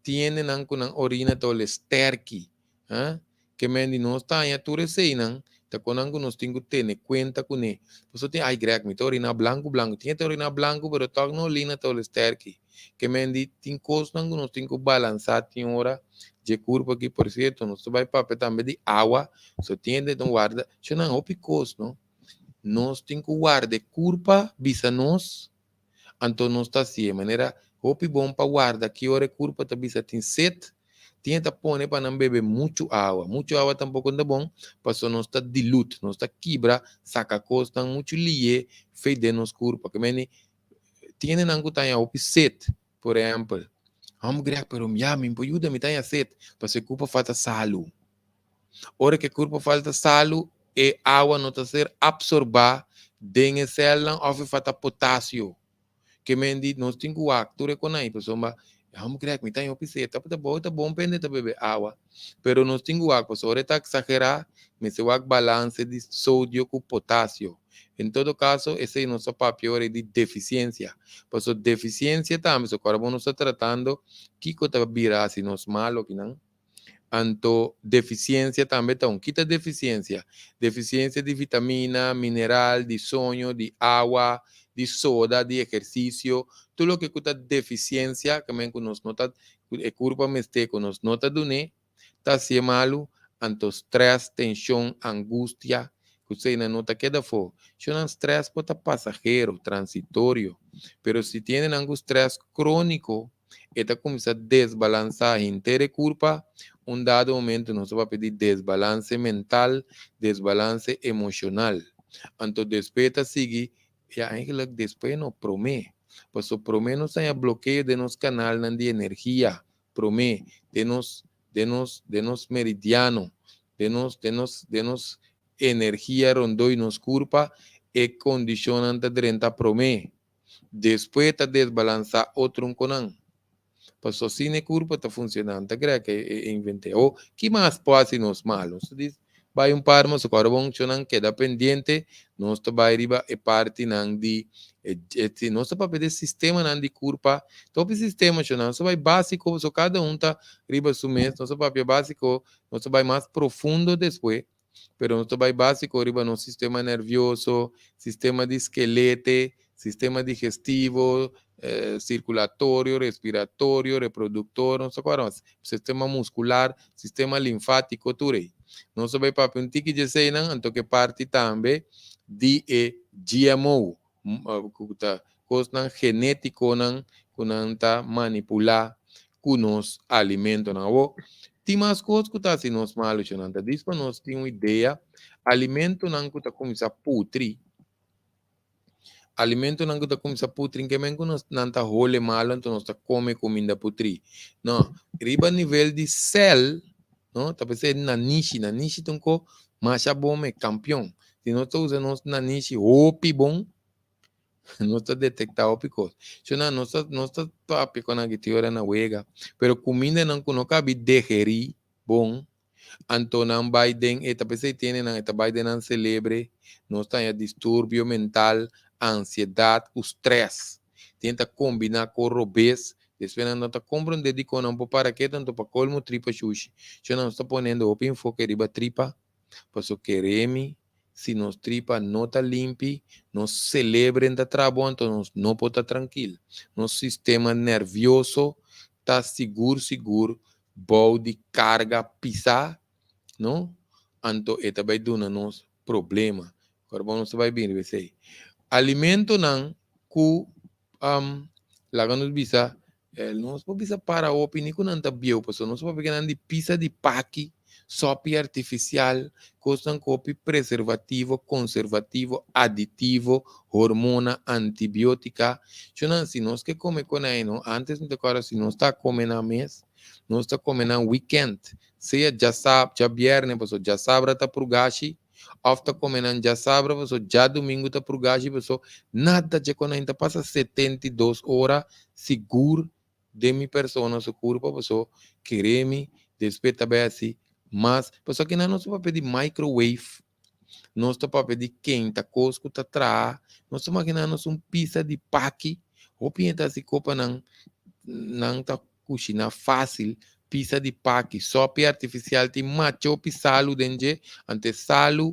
Tin nan ku nan orina ta sterki. Eh? Ke men di nos ta tur eseinan, ta konan ku nos tin ku tene kuenta kuné. Paso tin, "Ai Greg, mi ta orina blanku blanku." Tin ta orina blanku, pero toch no orina ta sterki. Ke men di tin kosnan ku nos tin ku balansá tin ora di kurpa aki. Por sierto, nos bai papia tambe di awa, so tin di warda, nan hopi kos, no? Nos tin ku warda kurpa bisa nos, anto nos ta asina, manera hopi bon pa warda ki ora kurpa ta bisa tin set, tin ta pone pa nan bebe muchu awa. Muchu awa tampoko no ta bon, paso nos ta dilute, nos ta kibra, saka kosnan muchu lihe for di nos kurpa. Ke men tin nan ku ta hopi set, por ehèmpel. Hom Greg, pero ya, mi por yuda, mi ta set, paso kurpa falta salu. Ora ku kurpa falta salu, e awa no ta ser apsorbá den e sèlnan òf falta potasio. Ke men di nos tin ku wak tur e konai, pasobra hom Greg, mi ta hopi set, ta bon, ta bon pende ta bebe awa. Pero nos tin ku wak, pasobra ora ta eksagerá, mester wak balanse di sodio ku potasio. En todo kaso, esei nos ta papia ora di defisiensia. Paso defisiensia tambe, so awor nos ta tratando kiko ta bira si nos malo akinan. Anto defisiensia tambe ta un. Kita defisiensia? Defisiensia di vitamina, mineral, di soño, di awa, di soda, di ehersisio, tur loke ku ta defisiensia, ku men ku nos no ta, e kurpa mester ku nos no ta dun'é, ta hasi malu, anto stress, tenshon, angustia, ku esei no ta keda afó. Nan stress por ta pasahero, transitorio, pero si tin un stress króniko, e ta kuminsá desbalansá henter kurpa, un dado momento nos bai pidi desbalanse mental, desbalanse emoshonal. Anto despues ta sigui, ja, eigenlijk despues no, promé. Paso promé nos tin blokeo di nos kanal di energia, promé di nos meridiano, di nos energia rondó nos kurpa e kondishonnan ta drenta promé. Despues ta desbalansá otro konan. Paso asina e kurpa ta funshonando, ta kere ku e invent'é. O ki mas por hasi nos malu? So dis, bai un par mas awor bon nan keda pendiente, nos ta bai riba e partinan di e nos ta papia di sistemanan di kurpa, tur sistema nan, so bai básiko, so kada un ta riba su mes, nos ta papia básiko, nos ta bai mas profundo despues, pero nos ta bai básiko riba nos sistema nervioso, sistema di skeleto, sistema digestivo, sirkulatorio, respiratorio, reproduktor, no sa kua, sistema muskular, sistema linfátiko, tur ei. Nos ta bai papia un tiki di eseinan, anto ku parti tambe di e GMO, ku ta kosnan genétikonan ku nan ta manipulá. Ku nos alimentonan. Awor, tin mas kos ku ta hasi nos malu, shonnan. Ta dis pa nos tin un idea, alimentonan ku ta kuminsá putri, alimentonan ku ta kuminsá putri, ke men ku nos nan ta hole malu, anto nos ta kome kuminda putri. No, riba nivel di sèl, no, ta p'esei nanishi, nanishi ta un ko masha bon me, kampion. Si nos ta usa nos nanishi hopi bon, Nos ta detektá hopi kos. Shona, nos ta, nos ta papia ku nan ki ora na wega, pero kumindanan ku no kabi degerí bon, anto nan bai den e ta p'esei tene nan e ta bai den nan selebre, nos ta haña disturbio mental, ansiedat ku strès. Tin ta kombiná ku robes, despues nan no ta komprondé dikon nan por para ketu, anto pa kolmo tripa shushi. Shona, nos ta poniendo hopi enfoke riba tripa, pasobra keremi Si nos tripa no ta limpi, nos celebren ta trabou anto nos no por ta trankil. Nos sistema nervioso ta sigur sigur bou di carga pisa, no? Anto e ta bay duna nos problema. Ora bo nos ta bay bin riba esey. Alimentonan cu laga nos bisa, nos por bisa para hopi ni ku nan ta bieu pasobra nos papia nan di pisa di paki, sopi artifisial, kosnan ku hopi preservativo, konservativo, aditivo, hormona, antibiotika. Shonnan si nos ke kome konai no, antes mi ta kòrda si nos ta kome nan mes, nos ta kome nan wikènt, sea djasab, djabièrnè pasobra djasabra ta prugashi. Of ta kome nan djasabra paso djadumingu ta prugashi paso nada dje kon ta pasa 72 ora sigur den mi persona su kurpa paso kere mi despues ta bai hasi mas paso akinan nos ta papia di microwave, nos ta papia di kenta kos ku ta traha, nos ta makina nos un pisa di paki hopi hende ta hasi kopa nan nan ta Kushiná fásil, pisa di paki, sòpi artifisial tin macho hopi salu den dje, ante salu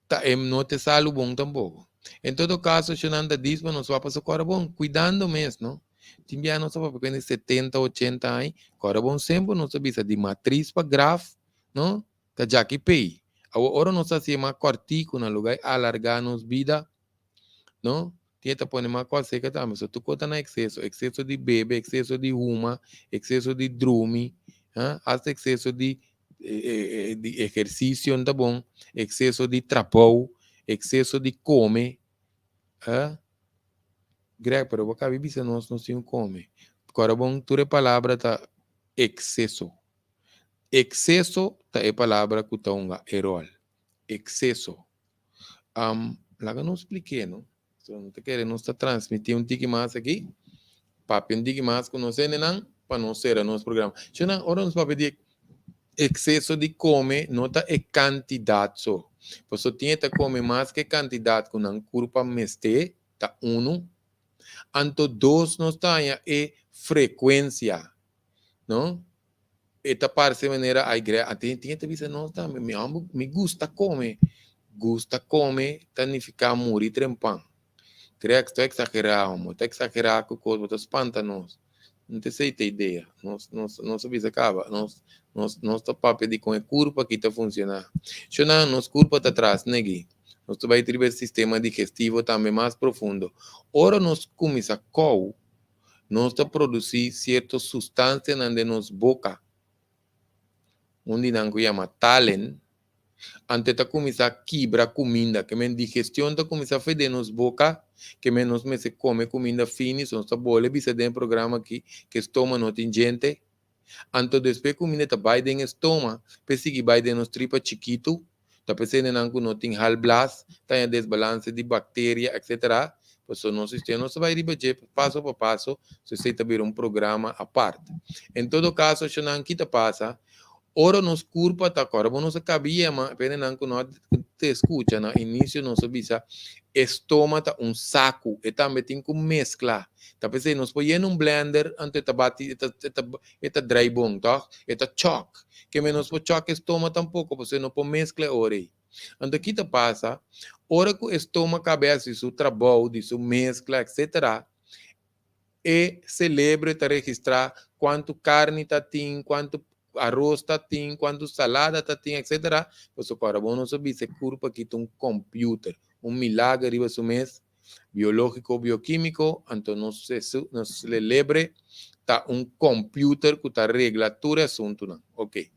ta e no ta e salu bon tampoko. En todo kaso shonnan ta dis pa nos wak pasobra kòrda bon kuidando mes no. Tin bia nos ta papia ku hende 70, 80 aña, kòrda bon semper nos ta bisa di matris pa graf no ta djaki pei. Awor ora nos ta hasi e mas kòrtiku na lugá di alargá nos bida no. Tin ta pone mas kos seka tambe. So tur kos ta na ekseso. Ekseso di bebe, ekseso di huma, ekseso di drumi, ha? Hasta ekseso di di ehersisio no ta bon, ekseso di trabou, ekseso di kome, ha? Greg, pero bo kabi bisa nos nos tin ku kome. Kòrda bon, tur e palabra ta ekseso. Ekseso ta e palabra ku ta hunga e ròl. Ekseso. Laga nos splik'é no. So no ta kere nos ta transmití un tiki mas aki, papia un tiki mas ku nos hendenan pa nos sera nos programa. Shona, ora nos papia di ekseso di kome no ta e kantidat so. Pasobra tin e ta kome mas ku e kantidat ku nan kurpa mester, ta unu. Anto dos nos ta haña e frekuensia, no? E ta parse manera ay gre a tin tin ta bisa nos tambe mi homber mi gusta come, gusta come ta nifica muri trempan. Greg ta exagera homo ta exagera cu cos bo ta spanta nos. No ta esey ta idea nos nos nos a bisa caba nos nos nos ta papia di con e curpa aki ta funciona. Shona nos curpa ta tras negi nos ta bay riba e sistema digestivo tambe mas profundo. Ora nos cuminsa kou Nos ta produsí sierto sustansianan den nos boka, un di nan ku yama talen, anto e ta kuminsá kibra kuminda, ke men digestion ta kuminsá fe den nos boka, ke men nos mester kome kuminda fini, so nos ta bole bisa den e programa aki ke stoma no tin djente, anto despues kuminda ta bai den e stoma p'e sigui bai den nos tripa chikitu, Ta p'esei nan ku no tin halblas ta haña desbalanse di bakteria etc. Pasobra nos sistema nos ta bai riba dje paso pa paso, so esei ta bira un programa apart. En todo kaso shonnan ki ta pasa ora nos kurpa ta kòrda bo nos a kabi yema p'e nan ku no a te skucha na inisio nos a bisa e stoma ta un saku e tambe tin ku meskla ta p'esei nos por yena un blender anto e ta bati e ta e ta E ta drai bon, tòg? E ta chòk. Ke men nos por chòk e stoma tampoko, pasobra e no por meskla e ora ei. Anto ki ta pasa? Ora ku e stoma kaba e hasi su trabou di su meskla, etsetera, e selebre ta registrá kuantu karni ta tin, kuantu aros ta tin, kuantu salada ta tin, etsetera. Pasobra kòrda bon nos a bisa e kurpa aki ta un kòmpiuter, un milager riba su mes. Biológiko, biokímiko, anto nos nos selebre ta un kòmpiuter ku ta regla tur e asuntunan. Oké.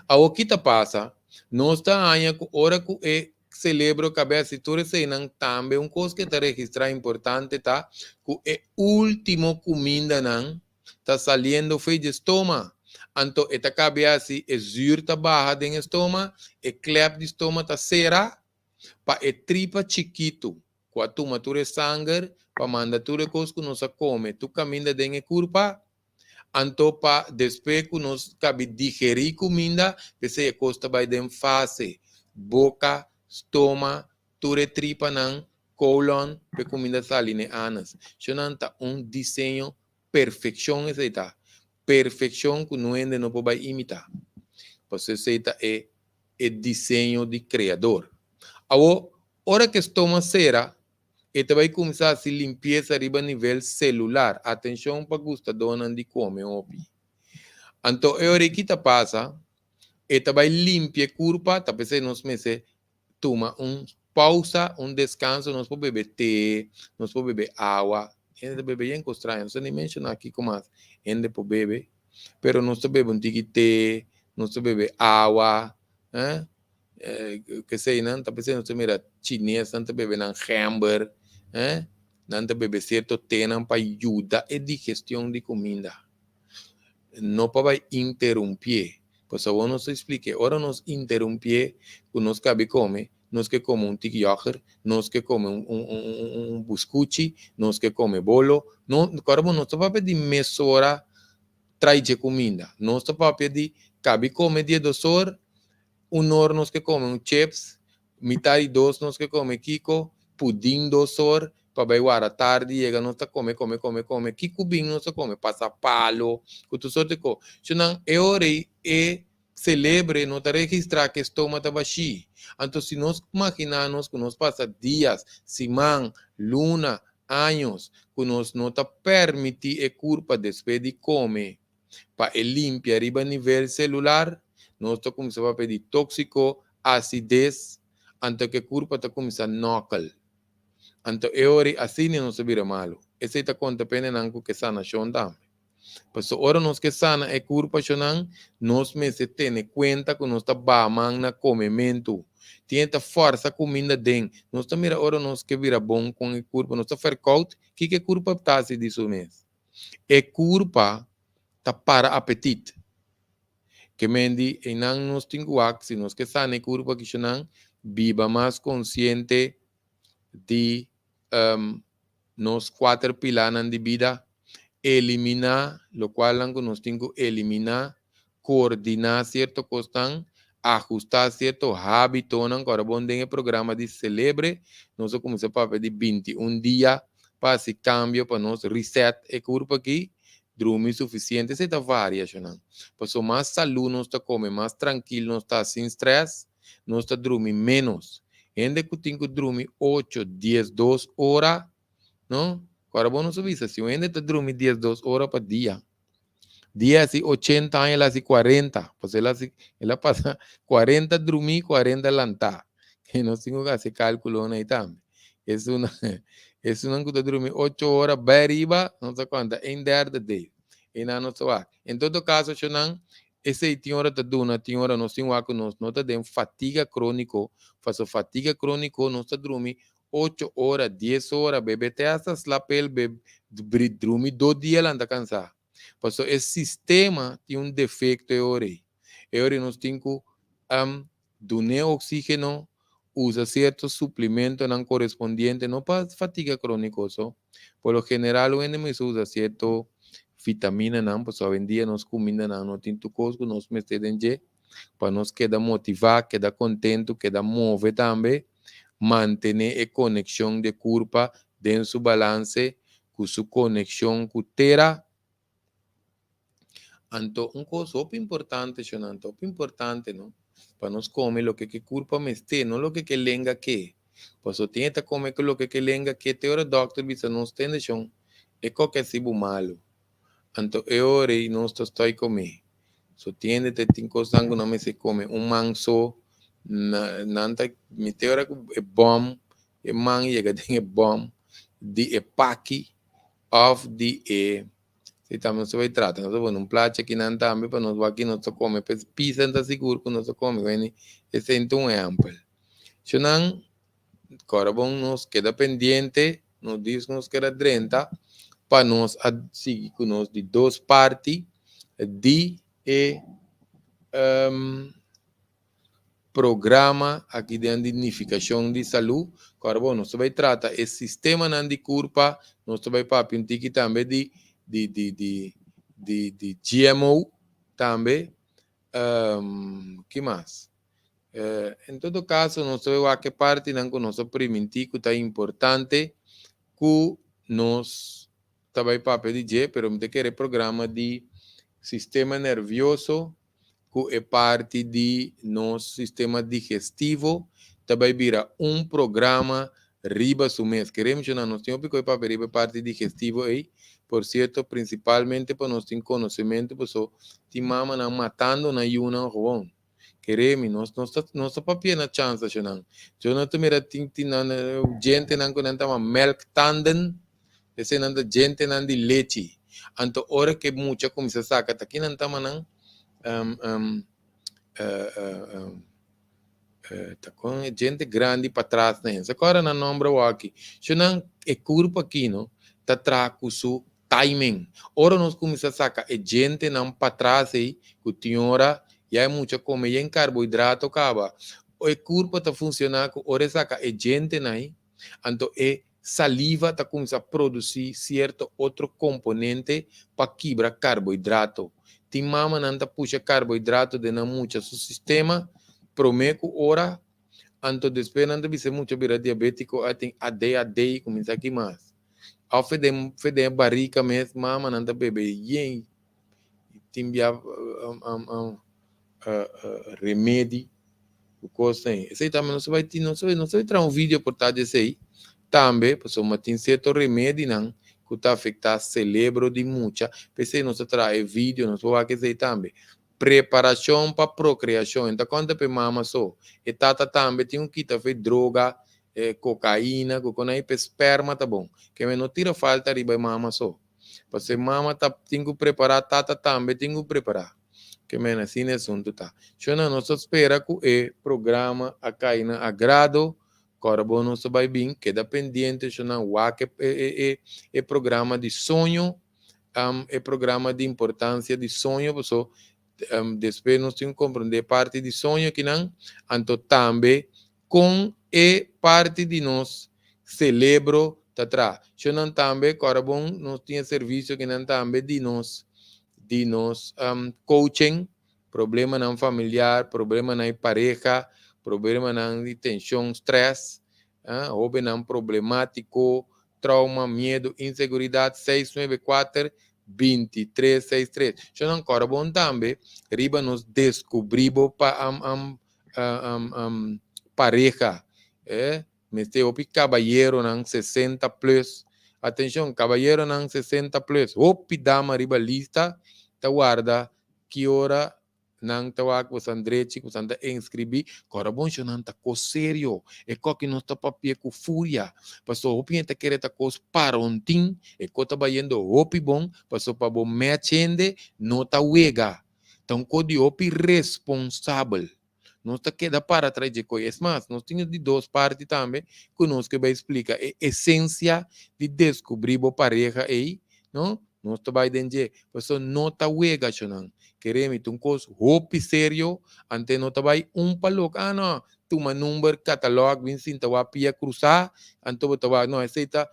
Awor ki ta pasa? Nos ta haña ku ora ku e selebro kabes i tur eseinan tambe un kos ku e ta registrá importante ta ku e último kumindanan ta saliendo fei dje stoma. Anto e ta kabe hasi e zuur ta baha den e stoma, e klep di stoma ta sera pa e tripa chikitu ku a tuma tur e sanger pa manda tur e kos ku nos a kome tur kaminda den e kurpa. Anto pa despues ku nos kabi digerí kuminda, p'esei e kos ta bai den fase, boka, stoma, tur e tripanan, kolon, p'e kuminda sali n'e anus. Shonnan ta un diseño perfekshon esei ta. Perfekshon ku no hende no por bai imitá. Pasobra esei ta e e diseño di Kreador. Awor, ora ku e stoma sera, e ta bai kuminsá hasi limpiesa riba nivel selular. Atenshon pa gustadónan di kome hopi. Anto e ora ei ki ta pasa? E ta bai limpia e kurpa, ta p'esei nos mester tuma un pausa, un deskanso, nos por bebe te, nos por bebe awa. Hende ta bebe yen kos straño, no sa ni menshoná kiko mas hende por bebe, pero nos ta bebe un tiki te, nos ta bebe awa, eh, keseinan, ta p'esei nos ta mira chinesnan ta bebe nan gember, eh, nan ta bebe sierto tenan pa yuda e digestion di kuminda. No pa bai interumpié. Pasobra awor nos ta spliké, ora nos interumpié ku nos kabi kome, nos ke kome un tiki yògùrt, nos ke kome un un un un buskuchi, nos ke kome bolo, no, kòrda bo nos ta papia di mesora trai dje kuminda, nos ta papia di kabi kome die dos or, un or nos ke kome un chips, Mitad di dos nos ke kome kiko, pudin dos or, pa bai wara tardi yega nos ta kome kome kome kome, kiko bin nos ta kome, pasa palo, ku tur sorti ko. Su nan e ora ei e selebre no ta registra ku e stoma ta bashí. Anto si nos magina nos ku nos pasa dias, siman, luna, años ku nos no ta permiti e kurpa despues di kome Pa e limpia riba nivel selular, nos ta kuminsá papia di tóksiko, asides, anto ku e kurpa ta kuminsá nòkel. Anto e ora ei asina nos ta bira malu. Esei ta konta pa hendenan ku ke sanashon tambe. Pasobra ora nos ke sana e kurpashonnan, nos mester tene kuenta ku nos ta baha man na komementu. Tin e ta fòrsa kuminda den. Nos ta mira ora nos ke bira bon kon e kurpa, nos ta fèrkout, kiko e kurpa ta hasi di su mes? E kurpa ta para apetit. Ke men di einan nos tin ku wak si nos ke sana e kurpa kishonan biba mas konsiente di nos kuater pilanan di bida, eliminá lokualnan ku nos tin ku eliminá, koordiná sierto kosnan, ahustá sierto hábitonan ku ora bon den e programa di Selebre nos a kuminsá papia di 21 dia pa hasi kambio pa nos reset e kurpa aki, drumi sufisiente, esei ta varia shonnan. Pasobra mas salú nos ta kome, mas trankil nos ta sin strès, nos ta drumi ménos. Hende ku tin ku drumi ocho, 12 ora, no? Ku ora bo no sa bisa, si un hende ta drumi 12 ora pa dia, dia hasi 80 aña el hasi 40, pasobra el hasi, el a pasa 40 drumí, 40 lantá. E nos tin ku hasi kálkulonan ei tambe. Esunnan, esunnan ku ta drumi 8 ora bai riba, nos ta konta een derde deel. Einan nos ta wak. En todo kaso, shonnan, esei tin ora ta duna, tin ora nos tin wak ku nos no ta den fatiga króniko, pasobra fatiga króniko nos ta drumi 8 ora, 10 ora, bebe te hasta slapel, be drumi dos dia lanta cansá. Pasobra e sistema tin un defecto e ora ei. E ora ei nos tin cu dun'é oxígeno, usa cierto suplementonan correspondiente, no pa fatiga crónico so. Por lo general un hende mester usa cierto vitaminanan, pasobra awendia nos cumindanan no tin tur cos cu nos mester den dje, pa nos keda motivá, keda contento, keda move tambe. Mantené e konekshon di e kurpa den su balanse ku su konekshon ku tera. Anto un kos hopi importante, shonnan, ta hopi importante, no, pa nos kome loke ku e kurpa mester, no loke ku e lenga ke. Pasobra tin e ta kome ku loke ku e lenga ke, te ora dòkter bisa nos, Tende shon, e koke a hasi bo malu. Anto e ora ei nos ta stoi come. So tin hende ta tin cosnan cu nan mester come un man so. Nan ta mi te ora cu e bom. E man yega den e bòm di e paki òf di e si tambe nos ta bai trata. Nos ta pone un plachi akinan tambe pa nos wak ki nos ta kome. P'es pisa no ta sigur ku nos ta kome. Wèni esei ta un ehèmpel. Shunan kòrda bon nos keda pendiente, nos dis nos keda drenta pa nos a sigui ku nos di dos parti di e Programa aki den di nifikashon di salú. Kòrda bo, nos ta bai trata e sistemanan di kurpa, nos ta bai papia un tiki tambe di di di di di di GMO tambe. Ki mas? En todo kaso nos ta bai wak e partinan ku nos a primintí ku ta importante ku nos ta bai papia di dje, pero mi ta kere programa di sistema nervioso ku e parti di nos sistema digestivo ta bai bira un programa riba su mes. Kere menshoná nos tin hopi koe papia riba e parti digestivo ei, por sierto prinsipalmente pa nos tin konosementu paso tin mamanan matando nan yunan gewoon. Kere mi nos nos ta nos ta papia na chansa shonan. Yo no ta mira tin tin nan djentenan ku nan ta yama melktanden, eseinan ta djentenan di lechi. Anto ora ku e mucha kuminsá saka ta kinan ta yama nan ta kon e djente grandi patras na hende. Sa nan nomber awor-aki. Shonan e kurpa aki no ta traha ku su timing. Ora nos kuminsá saka e djentenan patras ei ku tin ora ya e mucha kome yen karbohidrato kaba. E kurpa ta funshoná ku ora e saka e djentenan ei anto e Saliva ta kuminsá produsí sierto otro komponente pa kibra karbohidrato. Tin mamanan ta pusha karbohidrato den nan mucha su sistema promé ku ora, anto despues nan ta bisa e mucha bira diabétiko a tin ADHD kuminsá ki mas. Òf den fe den e barika mes mamanan ta bebe yen tin bia remedi ku kos ei. Esei tambe nos ta bai tin, nos ta bai traha un video por ta di esei tambe, pasobra tin sierto remedinan ku ta afektá selebro di mucha, p'esei nos ta traha e video, nos por wak esei tambe. Preparashon pa prokreashon, e ta konta pa e mama so, e tata tambe tin ku kita fe droga, kokaina, ku kon ei pa e sperma ta bon. Keme no tira falta riba e mama so. Pasobra e mama ta tin ku prepará, tata tambe tin ku prepará. Ke men asina e asuntu ta. Shona, nos ta spera ku e programa a kai na agrado. Kòrda bo nos ta bai bin, keda pendiente shona, wak e e e e programa di soño, e programa di importansia di soño, paso despues nos tin ku komprondé parti di soño akinan, anto tambe Kon e parti di nos selebro ta traha. Shonnan tambe, kòrda bon, nos tin e servisio kinan tambe di nos di nos coaching, problemanan familiar, problemanan di pareha, problemanan di tenshon, stress, hobennan problemátiko, trauma, miedu, inseguridat, seis nuebe kuater, 23 seis tres. Shonnan kòrda bon tambe riba nos deskubrí bo pa pareha eh mester hopi kabayeronan 60 plus atenshon kabayeronan 60 plus hopi dama riba lista ta warda ki ora nan ta wak bosan drechi ku bosan ta inskribí kòrda bon shon ta kos serio e koki nos ta papia ku furia pasobra hopi hende ta kere ta kos parontin e kos ta bayendo hopi bon pasobra pa bo mèch hende no ta wega. Ta un kos di hopi responsabel. Nos ta keda para tras dje kos. Es mas, nos tin di dos parti tambe ku nos ke bai splika e esensia di deskubrí bo pareha ei, no? Nos ta bai den dje. Pasobra no ta wega, shonnan. Kere mi, ta un kos hopi serio, ante no ta bai un pa lok. Ah, no, tuma number, katalòg, bin sinta wak pia krusá, anto bo ta wak. No, esei ta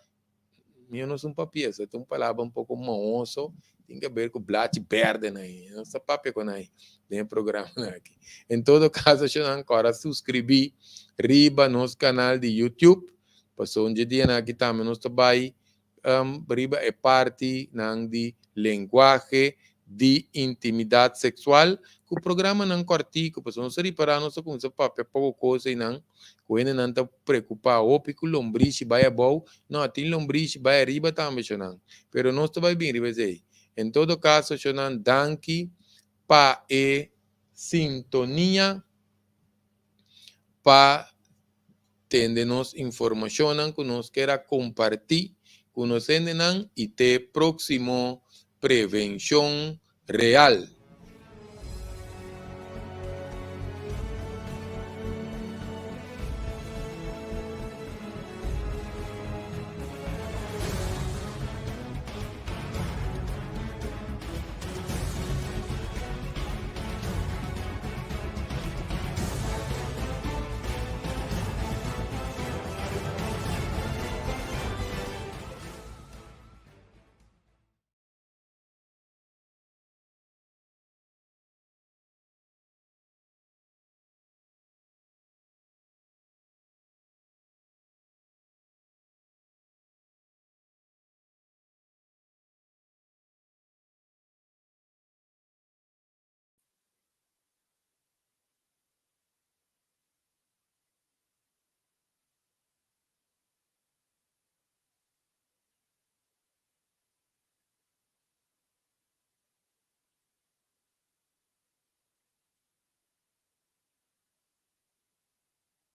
Mi no es un papia, eso ta un palabra un poco maoso, tin que ver cu blachi berde na ahí. No sa papia con ahí den e programa aki. En todo caso, shonan kora suscribí riba nos canal di YouTube, paso un dje dianan aki tambe nos ta bai um, riba e parti nan di lenguaje di intimidad sexual ku programanan kòrtiku, pasobra nos ta ripará nos ta kuminsá papia poko kos einan ku hendenan ta preokupá hopi ku lombrishi bai abou, no, tin lombrishi bai ariba tambe shonnan, pero nos ta bai bin riba esei. En todo kaso shonnan danki pa e sintonia pa. Tende nos informashonnan ku nos ker a kompartí ku nos hendenan i te próksimo Prevenshon Real.